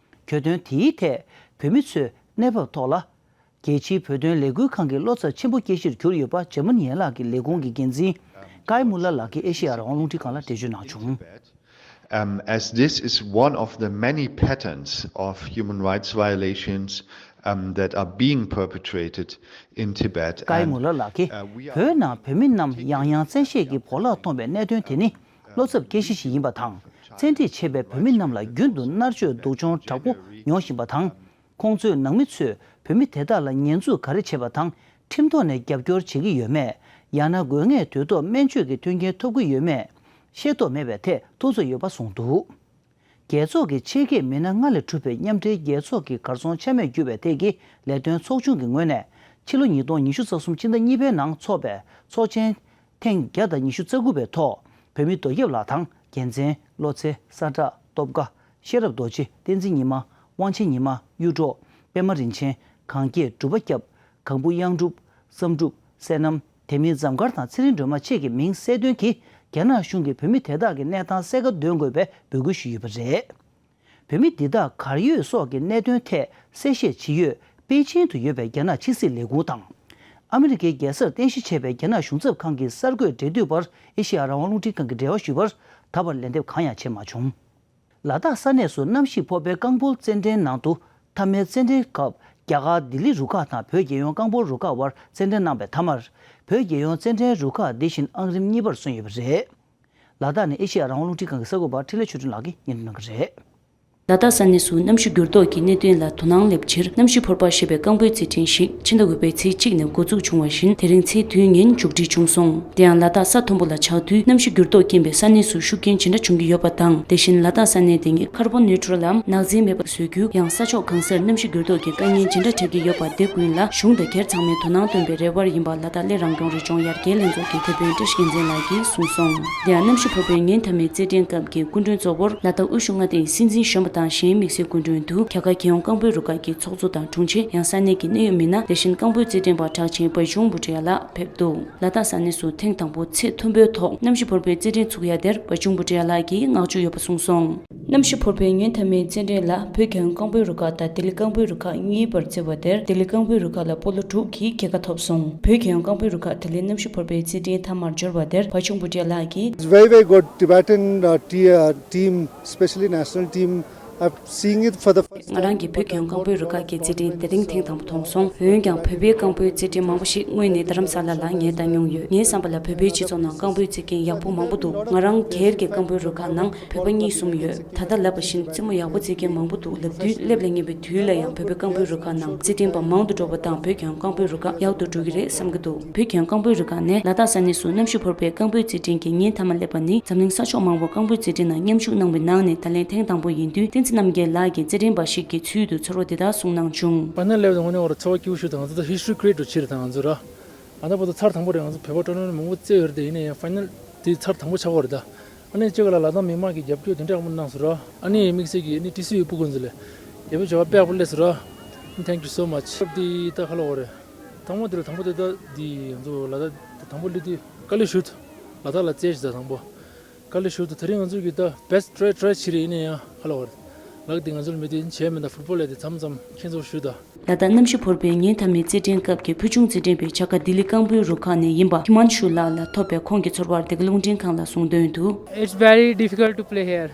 གྱོད་དོན་དེའི་ཐད་བོད་མི་ཚོས་གནས་བབ་ཐོག་ལ། རྒྱལ་སྤྱིའི་བོད་དོན་ལས་འགུལ་ཁང་གི་བློ་འཚབ་ཆེན་པོ་སྐྱེ་གཞིར་གྱུར་ཡོད་པ་འཇར་མ་ནི་ཡན་ལག་གི་ལས་ཁུངས་ཀྱི་འགན་འཛིན་ཀའི་མུ་ལར་ལགས་ཀྱིས་ཨེ་ཤེ་ཡ་རང་དབང་རླུང་འཕྲིན་ཁང་ལ་འགྲེལ་བརྗོད་གནང་བྱུང་། Um, as this is one of the many patterns of human rights violations, um, that are being perpetrated in Tibet. ཀའི་མུ་ལར་ལགས་ཀྱིས། བོད་ནང་བོད་མི་རྣམས་ཡང་ཡང་བཙན་ཤེད་ཀྱིས་བོར་བརླག་གཏོང་བའི་གནད་དོན་དེ་ནི་བློ་འཚབ་སྐྱེ་གཞི་ཞིག་ཡིན་པ་དང་། བཙན་ཁྲིད་བྱས་པའི་བོད་མི་རྣམས་ལ་རྒྱུན་དུ་མནར་གཅོད་སྡུག་སྦྱོང་དྲག་པོ་མྱོང་བཞིན་པ་དང་། ཁོང་ཚོའི་ནང་མི་ཚོས་བོད་མི་དེ་དག་ལ་ཉེས་འཛུགས་ག་རེ་བྱས་པ་དང་། ཁྲིམས་ཐོག་ནས་རྒྱབ་སྐྱོར་བྱེད་ཀྱི་ཡོད་མེད། ཡང་ན་དགོས་ངེས་དུས་ཐོག་སྨན་བཅོས་ཀྱི་མཐུན་རྐྱེན་ཐོབ་ཀྱི་ཡོད་མེད། ཤེས་རྟོགས་མེད་པའི་ཐད་ཐུགས་འཚབ་ཡོད་པ་གསུངས་འདུག་རྒྱལ་ཚོགས་ཀྱི་ཆེད་མཁས་མི་སྣ་ལྔ་ལས་གྲུབ་པའི་མཉམ་འབྲེལ་རྒྱལ་ཚོགས་ཀྱི་གར་སོང་ཆ་མེད་བསྒྱུར་བའི་ཐད་ཀྱི་ལས་དོན་ཚོགས་ཆུང་གི་ངོས་ནས། ཕྱི་ལོ་ཉིས་སྟོང་ཉི་ཤུ་རྩ་གསུམ་ཕྱི་ཟླ་གཉིས་པའི་ནང་འཚོགས་པའི་ཚོགས་ཆེན་ཐེངས་བརྒྱ་དང་ཉི་ཤུ་རྩ་དགུ་པའི་ཐོག་བོད་མི་རྡོ་རྒྱབ་ལགས་དང་། རྒྱལ་མཚན། བློ་ཚེ། ས་བཀྲ། སྟོབས་དགའ། ཤེས་རབ་རྡོ་རྗེ། བསྟན་འཛིན་ཉི་མ། དབང་ཆེན་ཉི་མ། གཡུ་སྒྲོག་པད་མ་རིན་ཆེན། གངས་སྐྱེས། གྲུབ་པ་སྐྱབས། གང་བུ་གཡང་སྒྲུབ། བསམ་གྲུབ། བསོད་ནམས། དེ་མིན་འཛོམས་དཀར་དང་ཚེ་རིང་སྒྲོལ་མ་བཅས་ཀྱི་མིང་གསལ་འདོན་གྱིས་རྒྱ་ནག་གཞུང་གིས་བོད་མི་དེ་དག་གི་གནས་སྟངས་གསལ་ཁ་འདོན་དགོས་པའི་འབོད་སྐུལ་ཞུས་ཡོད་པ་རེད། བོད་མི་འདི་དག་གར་ཡོད་སོགས་ཀྱི་གནད་དོན་ཐད་གསལ་བཤད་ཇི་ཡོད་པེ་ཅིང་དུ་ཡོད་པའི་རྒྱ་ནག་ཕྱི་སྲིད་ལས་ཁུངས་དང་། ཨ་མི་རི་ཀའི་རྒྱལ་སར་རྟེན་གཞི་བྱས་པའི་རྒྱ་ནག་གཞུང་ཚབ་ཁང་གི་གསར་འགོད་འབྲེལ་མཐུད་པར་ཨེ་ཤེ་ཡ་རང་དབང་རླུང་འཕྲིན་ཁང་གིས་འབྲེལ་བ་ཞུས་པར་ད་བར་ལན་འདེབས་གང་ཡང་བྱས་མ་བྱུང་། ལ་དྭགས་ས་གནས་སུ་གནམ་གཤིས་ཕོག་པའི་རྐང་སྤོལ་རྩེད་འགྲན་ནང་དུ། མཐའ་མའི་རྩེད་འགྲན་སྐབས་རྒྱ་གར་ལྡི་ལི་རུ་ཁག་དང་བོད་རྒྱལ་ཡོངས་རྐང་སྤོལ་རུ་ཁག་དབར་རྩེད་འགྲན་གནང་བའི་མཐའ་མར། བོད་རྒྱལ་ཡོངས་རྩེད་འགྲན་རུ་ཁག་འདི་བཞིན་ཨང་རིམ་གཉིས་པར་སོན་ཡོད་པ་རེད། ལ་དྭགས་ནས་ཨེ་ཤེ་ཡ་རང་དབང་རླུང་འཕྲིན་ཁང་གི་གསར་འགོད་པ་འཕྲིན་ལས་ཆོས་སྒྲོན་ལགས་ཀྱིས་སྙན་སྒྲོན་གནང་གི་རེད། ལ་དྭགས་ས་གནས་སུ་གནམ་གཤིས་འགྱུར་ལྡོག་གི་གནད་དོན་ལ་དོ་སྣང་སླེབས་ཕྱིར། གནམ་གཤིས་ཕོར་པ་ཞེས་པའི་རྐང་སྤོལ་རྩེད་འགྲན་ཞིག་ཕྱི་ཟླ་དགུ་པའི་ཚེས་གཅིག་ནས་འགོ་འཛུགས་བྱུང་བ་བཞིན། དེ་རིང་ཚེས་བདུན་ཉིན་མཇུག་སྒྲིལ་བྱུང་སོང་། དེ་ཡང་ལ་དྭགས་ས་མཐོན་པོ་ལ་ཆགས་དུས། གནམ་གཤིས་འགྱུར་ལྡོག་རྐྱེན་པས་ས་གནས་སུ་ཤུགས་རྐྱེན་ཇི་འདྲ་བྱུང་གི་ཡོད་པ་དང་། དེ་བཞིན་ལ་དྭགས་ས་གནས་དེ་ཉིད་ཀར་བོན་ནིའུ་ཊྲལ་ལམ་ནག་འཛིང་མེད་པ་བཟོ་རྒྱུ། ཡང་ས་ཕྱོགས་གང་སར་གནམ་གཤིས་འགྱུར་ལྡོག་གི་དཀའ་ངལ་ཇི་འདྲ་འཕྲད་ཀྱི་ཡོད་པ། དེ་ཀུན་ལ་གཞུང་དང་སྒེར་ཚང་མས་དོ་སྣང་སྟོན་པའི་རེ་བ་ཡིན་པ། ལ་དྭགས་གླེ་རང་སྐྱོང་རི་ལྗོངས་ཡར་རྒྱས་ལྷན་ཚོགས་ཀྱི་དེད་དཔོན་བཀྲ་ཤིས་རྒྱལ་མཚན་ལགས་ཀྱིས་གསུངས་སོང་། དེ་ཡང་གནམ་གཤིས་ཕོར་པའི་ཉིན་མཐའ་མའི་རྩེད་འགྲན་སྐབས་ཀྱི་སྐུ་མགྲོན་གཙོ་བོར་ལ་དྭགས་དབུས་གཞུང་མངའ་སྡེའི་སྲིད་འཛིན་གཞོན་པ་དང་གཞན་དམིགས་བསལ་སྐུ་མགྲོན་དུ། རྒྱ་གར་རྒྱལ་ཡོངས་རྐང་སྤོལ་རུ་ཁག་གི་ཚོགས་གཙོ་དང་དྲུང་ཆེ། ཡང་ས་གནས་ཀྱི་གནད་ཡོད་མི་སྣ། དེ་བཞིན་རྐང་སྤོལ་རྩེད་འགྲན་པ་གྲགས་ཅན་བ་ཆུང་བུ་ཏྲི་ཡ་ལགས་ཕེབས་འདུག་ལ་དྭགས་ས་གནས་སུ་ཐེངས་དང་པོ་ཚད་མཐོན་པོའི་ཐོག་གནམ་གཤིས་ཕོར་པའི་རྩེད་འགྲན་ཚུགས་ཡ་དེར་བ་ཆུང་བུ་ཏྲི་ཡ་ལགས་ཀྱིས་བསྔགས་བརྗོད་ཡོད་པ་གསུངས་སོང་། གནམ་གཤིས་ཕོར་པའི་ཉིན་མཐའ་མའི་རྩེད་འགྲན་ལ་བོད་རྒྱལ་ཡོངས་རྐང་སྤོལ་རུ་ཁག་དང་ལྡི་ལི་རྐང་སྤོལ་རུ་ཁག་གཉིས་བར་རྩེ་བ་དེར། ལྡི་ལི་རྐང་སྤོལ་རུ་ཁག་ལ་སྤོ་ལོ་དྲུག་གིས་རྒྱལ་ཁ་ཐོབ་སོང་། བོད་རྒྱལ་ཡོངས་རྐང་སྤོལ་རུ་ཁག་དེ་ལས་གནམ་གཤིས་ཕོར་པའི་རྩེད་འགྲན་མཐའ་མར་འབྱོར་བ་དེར་བ་ཆུང་བུ་ཏྲི་ཡ་ལགས་ཀྱིས། It's very, very good. Tibetan, uh, te- uh, team, especially national team, I've seen it for the first time. ང་རང་གིས་བོད་ཁྱོན་རྐང་སྤོལ་རུ་ཁག་གི་རྩེད་འགྲན་དེ་རིང་ཐེངས་དང་པོ་མཐོང་སོང་། འོན་ཀྱང་བོད་པའི་རྐང་སྤོལ་རྩེད་འགྲན་མང་པོ་ཞིག་སྔོན་ནས་རྡ་རམ་ས་ལ་ལ་ངས་ལྟ་མྱོང་ཡོད། ངའི་བསམ་པ་ལ་བོད་པའི་སྤྱི་ཚོགས་ནང་རྐང་སྤོལ་རྩེད་མཁན་ཡག་པོ་མང་པོ་འདུག་ང་རང་སྒེར་གྱི་རྐང་སྤོལ་རུ་ཁག་ནང་བོད་པ་གཉིས་གསུམ་ཡོད། ད་ལྟ་ལབ་པ་བཞིན་རྩེད་མོ་ཡག་པོ་རྩེད་མཁན་མང་པོ་འདུག་ལབ་དུས། སླེབས་ལ་ཉེ་བའི་དུས་ལ་ཡང་བོད་པའི་རྐང་སྤོལ་རུ་ཁག་ནང་རྩེད་འགྲན་པ་མང་དུ་འགྲོ་བ་དང་། བོད་ཁྱོན་རྐང་སྤོལ་རུ་ཁག་ཡག་ཏུ་འགྲོ་གི་རེད་བསམ་གྱི་འདུག་བོད་ཁྱོན་རྐང་སྤོལ་རུ་ཁག་ནས་ལ་དྭགས་ས་གནས་སུ་གནམ་གཤིས་ཕོར་པའི་རྐང་སྤོལ་རྩེད་འགྲན་གྱི་ཉིན་མཐའ་མ་སླེབས་པ་ནི། འཛམ་གླིང་ས་ཕྱོགས་མང་པོར་རྐང་སྤོལ་རྩེད་འགྲན་ནང་མཉམ་ཞུགས་གནང་བའི་ནང་ནས་ད་ལན་ཐེངས་དང་པོ་ཡིན་དུས། བསྟན་འཛིན་རྣམ་རྒྱལ་ལགས་ཀྱིས་རྩེད་འགྲན་པ་ཞིག་གི་ཚུལ་དུ་ཚོར་བ་འདི་ལྟར་གསུངས་གནང་བྱུང་། ཕའི་ནལ་སླེབས་དུས་དངོས་གནས་ཁོ་རང་ཚོར་བ་སྐྱིད་པོ་ཞིག་དང་། ང་ཚོ་ད་ཧི་སི་ཊོ་རི་ཀི་རི་ཨེ་ཊི་འགྲོ་ཕྱིར་དང་། ང་ཚོ་ར་ཨ་ད་བར་དུ་ཚར་དང་པོ་རེད། ང་ཚོ་བོད་པ་ཊོར་ནར་མེན་ཊི་མང་པོ་རྩེས་ཡོད་རེད་དེ། ཡིན་ན་ཡང་ཕའི་ནལ་དེ་ཚར་དང་པོ་ཆགས་ཀྱི་ཡོད་རེད་ད། ཨ་ནི་གཅིག་ལ་ལ་དྭགས་མི་མང་གིས་རྒྱབ་སྐྱོར་དེ་འདྲ་ཡག་པོ་གནང་སོང་ར། ཨ་ནི་དམིགས་བསལ་གྱིས་ཨ་ནི་ཊི་སི་ཡུ་སྤུ་གུ་ཚོ་ལ་རྒྱབ་སྐྱོར་བྱས་པ་དཔེ་ཡག་པོ་སླེབས་སོང་ར། Thank you so much. དེ་ད་ག་ལ་བ་རེད། དང་པོ་དེ་ལ་དང་པོ་དེ་ད་འདི་ང་ཚོ་ལ་དྭགས་དང་པོ་སླེབས་དུས་དཀའ་ལས་ཞུ་ཐུབ། ལ་དྭགས་ལ་རྩེས་ཤིག་ད་དང་པོ་དཀའ་ལས་ཞུ་ཐུབ། དེ་རིང་ང་ཚོ་གིས་ད་བེ་སི་ཊི་ཊི་རའི་ཊི་རའི་བྱས་རེད། ཡིན་ན་ཡང་ག་ལ་བ་རེད། ལག་དེ་ང་ཚོ་ལ་མེད་དུས་བྱས་མེད། ད་ཕུཊ་བོལ་ལ་དེ་མཚམས་མཚམས་ཁྱེད་ཚོར་ཞུ་ད། ལ་དྭགས་གནམ་གཤིས་ཕོར་པའི་ཉིན་མཐའ་མའི་རྩེད་འགྲན་སྐབས་ཀྱི་ཕུལ་བྱུང་རྩེད་འགྲན་པའི་བྱ་དགའ་ལྡི་ལི་རྐང་སྤོལ་རུ་ཁག་ནས་ཡིན་པ་ཧི་མན་ཤུ་ལགས་ལ་ཐོབ་པས། ཁོང་གི་ཚོར་བར་བདེ་སྐྱིད་རླུང་འཕྲིན་ཁང་ལ་གསུངས་དོན་དུ། It's very difficult to play here.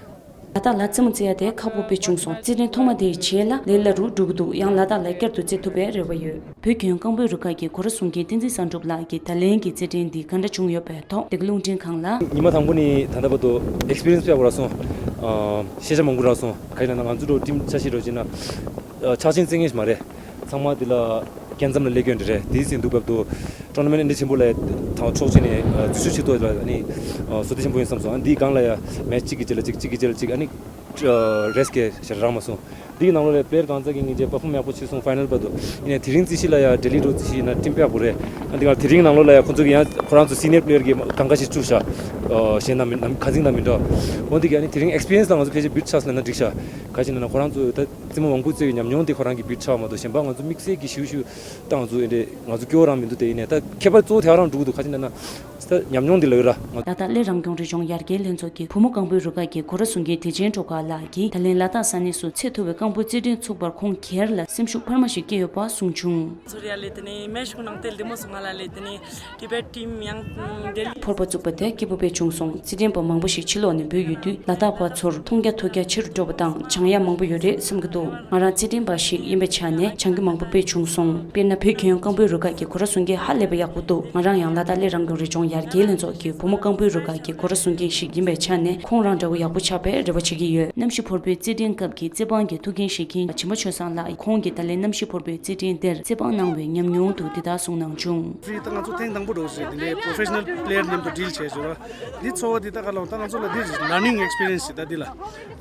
ལ་དྭགས་ལ་རྩེད་མོ་རྩེ་ཡ་དེ་ཁག་པོ་དཔེ་བྱུང་སོང་། རྩེད་འགྲན་ཐོག་མ་དེའི་རྗེས་ལ་ལས་སླ་རུ་འགྲོ་གི་འདུག་ཡང་ལ་དྭགས་ལ་བསྐྱར་དུ་རྩེ་ཐུབ་པའི་རེ་བ་ཡོད། བོད་ཁྱོན་རྐང་སྤོལ་རུ་ཁག་གི་གོ་ར་བཟུང་མཁན་བསྟན་འཛིན་བསམ་གྲུབ་ལགས་ཀྱིས་ད་ལན་གྱི་རྩེད་འགྲན་འདི་ག་འདྲ་བྱུང་ཡོད་པའི་ཐོག་བདེ་སྐྱིད་རླུང་འཕྲིན་ཁང་ལ། ཉི་མ་དང་པོ་ནས་ད་ལྟ་བར་དུ་ཨེག་སི་པི་རི་ཡན་སི་དཔེ་ཡག་པོ་རག་སོང་། ཨ། ཤེས་བྱ་མང་པོ་རག་སོང་། ག་ཡིན་ན་ང་ཚོ་འདྲ་ཊིམ་ཆ་ཤས་འདྲ་བྱས་ན། ཨ། ཆགས་ཞེན་རྩེད་མཁན་ཞིག་མ་རེད། ཚང་མ་འདི་ལ་རྒྱལ་མཚམས་ལ་སླེབས་མཁན་འདྲ་རེད། དེའི་ཟིན་དུས་སྐབས་དུ་ཊོར་ན་མེན་ཊི་འདི་ཆེན་པོ་ལ་ཐང་ཆོག་ཆེ་ནས་འཛུལ་ཞུགས་བྱེད་ཐུབ་ལ། ཨ་ནི་བཟོ་བདེ་ཆེན་པོ་ཡིན་བསམ་སོང་། ཨ། འདིའི་སྒང་ལ་ཡ་མེ་ཆི་གཅིག་གི་རྗེས་ལ་གཅིག་གཅིག་གི་རྗེས་ལ་གཅིག་ཨ་ནི་རེ་སི་ཀེ་ཞེ་དྲག་རག་མ་སོང་། འདི་གི་ནང་ལོགས་ལ་པི་ལེ་ཡར་གང་ཚང་གིས་ངེས་ཅན་པར་ཕོམ་ཡག་པོ་བྱས་སོང་། ཕའི་ནལ་བར་དུ། ཡིན་ནའི་དེ་རིང་རྩིས་གཞི་ལ་ཡ་ལྡི་ལི་འགྲོ་རྩིས་གཞི་ཡིན་ན་ཊིམ་དཔེ་ཡག་པོ་རེད། ཨ། འདི་ག་དེ་རིང་ནང་ལོགས་ལ་ཡ་ཁོང་ཚོ་གིས་ཡང་ཁོ་རང་ཚོ་སི་ནི་ཡར་པི་ལེ་ཡར་གྱི་གང་ག་ཞིག་བཅུག་ཤག་ཨ། གཞན་དང་མི་ཁ་འཛིང་དང་མི་འདྲ། འོ་འདི་ག་ཨ་ནི་དེ་རིང་ཨེག་སི་པི་རི་ཡན་སི་ལ་ང་ཚོ་ཕལ་ཆེར་བིཊ་ཆགས་སོང་ན་འགྲིག་ཤག་ག་ཅི་ན་ན་ཁོ་རང་ཚོ་ད་རྩེད་མོ་མང་པོ་རྩེ་བའི་ཉམས་མྱོང་དེ་ཁོ་རང་གི་བིཊ་ཆགས་མ་གཏོགས། གཞན་པ་ང་ཚོ་དམིགས་བསལ་གྱི་ཞུ་ཞུ་ད་ང་ཚོ་ཨེ་འདྲས་ང་ཚོ་སྐྱོ་བོ་རང་མི་འདུག་དེ་ཡིན་ནའི་ད་ཁྱད་པར་གཙོ་བོ་དེ་ག་རང་འགྲོ་གི་འདུག་ག་ཅི་ན་ན། ད་ཉམས་མྱོང་འདི་ལ་ཡོད་ར། ལ་དྭགས་གླེ་རང་སྐྱོང་རི་ལྗོངས་ཡར་རྒྱས་ལྷན་ཚོགས་ཀྱི་བུ་མོ་རྐང་སྤོལ་རུ་ཁག་གི་གོ་ར་བཟུང་མཁན་བདེ་ཆེན་སྒྲོལ་དཀར་ལགས་ཀྱིས་ད་ལན་ལ་དྭགས་ས་གནས་སུ་ཚད་མཐོ་བའི་རྐང་སྤོལ་རྩེད་འགྲན་ཚུགས་པར་ཁོང་སྒེར་ལ་སེམས་ཤུགས་འཕར་མ་ཞིག་སྐྱེས་ཡོད་པ་གསུངས་བྱུང་། ཚོར་ཡ་ལེ་དེ་ནི་མེ་ཤུགས་ནང་དེ་ལྡེ་མོ་སོང་ང་ལ་ལེ་དེ་ནི་ཊི་བེཊ་ཊིམ་ཡང་ལྡི་ལི། ཕོར་པ་བཙུགས་པ་དེ་སྐྱིད་པོ་དཔེ་བྱུང་སོང་། རྩེད་འགྲན་པ་མང་པོ་ཞིག་ཕྱི་ལོགས་ནས་འབུད་ཡོད་དུས། ལ་དྭགས་པ་ཚོར་མཐོང་རྒྱ་ཐོས་རྒྱ་ཆེ་རུ་འགྲོ་བ་དང་། སྦྱང་ཡ་མང་པོ་ཡོད་རེད་བསམ་གྱི་འདུག་ང་རང་རྩེད་འགྲན་པ་ཞིག་ཡིན་པའི་ཆ་ནས་སྦྱང་རྒྱུ་མང་པོ་དཔེ་བྱུང་སོང་། དཔེར་ན། བོད་ཁྱོན་རྐང་སྤོལ་རུ་ཁག་གི་གོ་ར་བཟུང་མཁན་ཧ་ལས་པ་ཡག་པོ་འདུག་ང་རང་ཡང་ལ་དྭགས་གླེ་རང་སྐྱོང་རི་ལྗོངས་ཡར་རྒྱས་ལྷན་ཚོགས་ཀྱི་བུ་མོ་རྐང་སྤོལ་རུ་ཁག་གི་གོ་ར་བཟུང་མཁན་ཞིག་ཡིན་པའི་ཆ་ནས། ཁོང་རང་འདྲ་བོ་ཡག་པོ་ཆགས་པའི་རེ་བ་བྱེད་ཀྱི་ཡོད། གནམ་གཤིས་ཕོར་པའི་རྩེད་འགྲན་སྐབས་ཀྱི་རྩེད་དཔང་གི་ཐུགས་འགན་བཞེས་མཁན་བྱམས་པ་ཆོས་བཟང་ལགས་ཁོང་གིས་ད་ལན་གནམ་གཤིས་ཕོར་པའི་རྩེད་འགྲན་དེར་རྩེད་དཔང་གནང་བའི་ཉམས་མྱོང་དུ་འདི་ལྟར་གསུངས་གནང་བྱུང་། ད་ང་ཚོ་ཐེངས་དང་པོ་འདྲ་བོ་ཞིག་འདི་འདྲའི་པོ་རོ་ཕེ་ཤ་ནལ་པི་ལེ་ཡར་མཉམ་དུ་ཌིལ་བྱས་བྱས་པ། འདི་ཚོར་བ་འདི་ད་ག་ལོང་ད་ང་ཚོ་ལ་འདི་ལར་ནིང་ཨེག་སི་པི་རི་ཡན་སི་ཞིག་ད་འདི་ལ།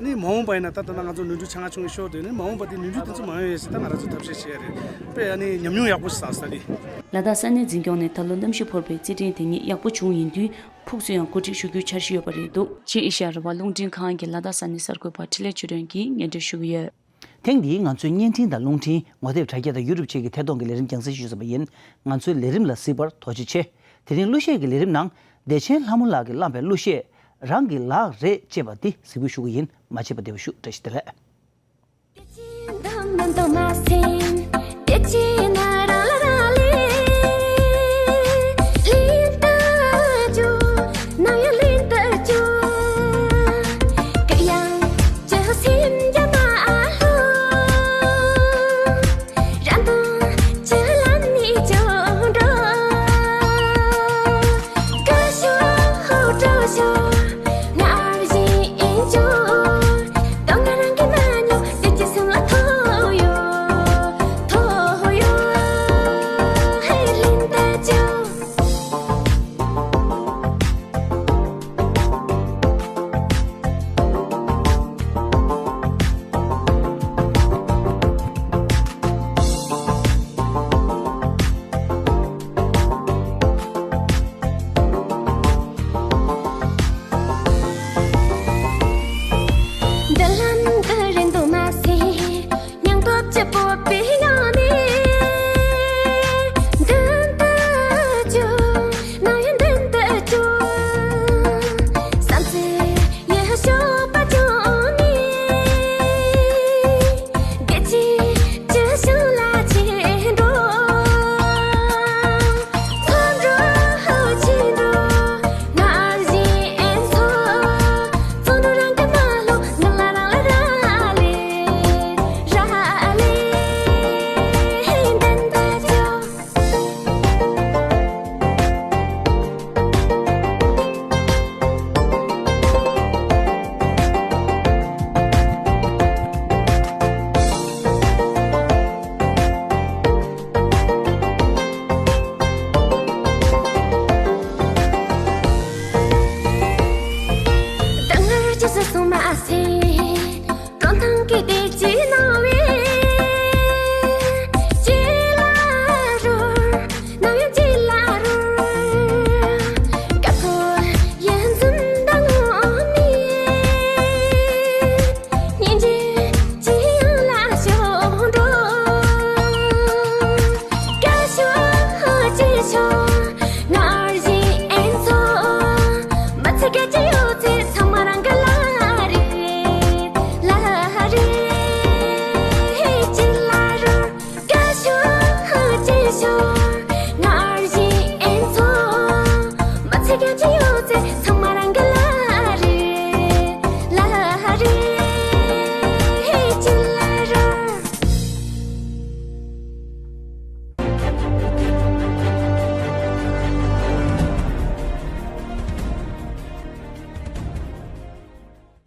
ནི་མ་འོངས་པ་ཡིན་ན་ད་ལྟ་ན་ང་ཚོ་ནོར་འཁྲུལ་ཆ་ཚང་བྱུང་ཡོད་ཤོར་དུས། ནི་མ་འོངས་པ་འདི་ནོར་འཁྲུལ་དེ་ཚོ་མ་ཡོང་ཡས་ཟེར་ད་ང་རང་ཚོ་ཐབས་ཤེས་བྱེད་ཡ་རེད། དཔེ་ཨ་ནི་ཉམས་མྱོང་ཡག་པོ་ཞིག་བསགས་ས་རེད། ལ་དྭགས་ས་གནས་འཛིན་སྐྱོང་ནས་ད་ལོ་གནམ་གཤིས་ཕོར་པའི་རྩེད་འགྲན་དེ་ཉིད་ཡག་པོ་བྱུང་ཡིན་དུས། ཕུགས་སུ་ཡང་གོ་སྒྲིག་ཞུ་རྒྱུའི་འཆར་གཞི་ཡོད་པ་རེད་འདུག་ཅེས་ཨེ་ཤ་ཡ་རང་དབང་རླུང་འཕྲིན་ཁང་གི་ལ་དྭགས་ས་གནས་གསར་འགོད་པ་འཕྲིན་ལས་ཆོས་སྒྲོན་གྱིས་སྙན་སྒྲོན་ཞུ་གི་ཡོད། ཐེངས་འདིའི་ང་ཚོའི་བརྙན་འཕྲིན་དང་རླུང་འཕྲིན་ངོ་དེབ་དྲ་རྒྱ་དང་ཡུ་ཊུབ་བཅས་ཀྱི་ཐད་གཏོང་གི་ལས་རིམ་རྒྱང་སྲིང་ཞུས་ཟིན་པ་ཡིན། ང་ཚོའི་ལས་རིམ་ལ་གཟིགས་པར་ཐུགས་རྗེ་ཆེ། དེ་རིང་གླུ་གཞས་ཀྱི་ལས་རིམ་ནང་། བདེ་ཆེན་ལྷ་མོ་ལགས་ཀྱིས་བླངས་པའི་གླུ་གཞས། རང་གི་ལག་རེད་ཅེས་པ་འདི་གཟིགས་འབུལ་ཞུ་གི་ཡིན། མ་མཆིས་པ་བདེ་བ་ཞུ། བཀྲ་ཤིས་བདེ་ལེགས།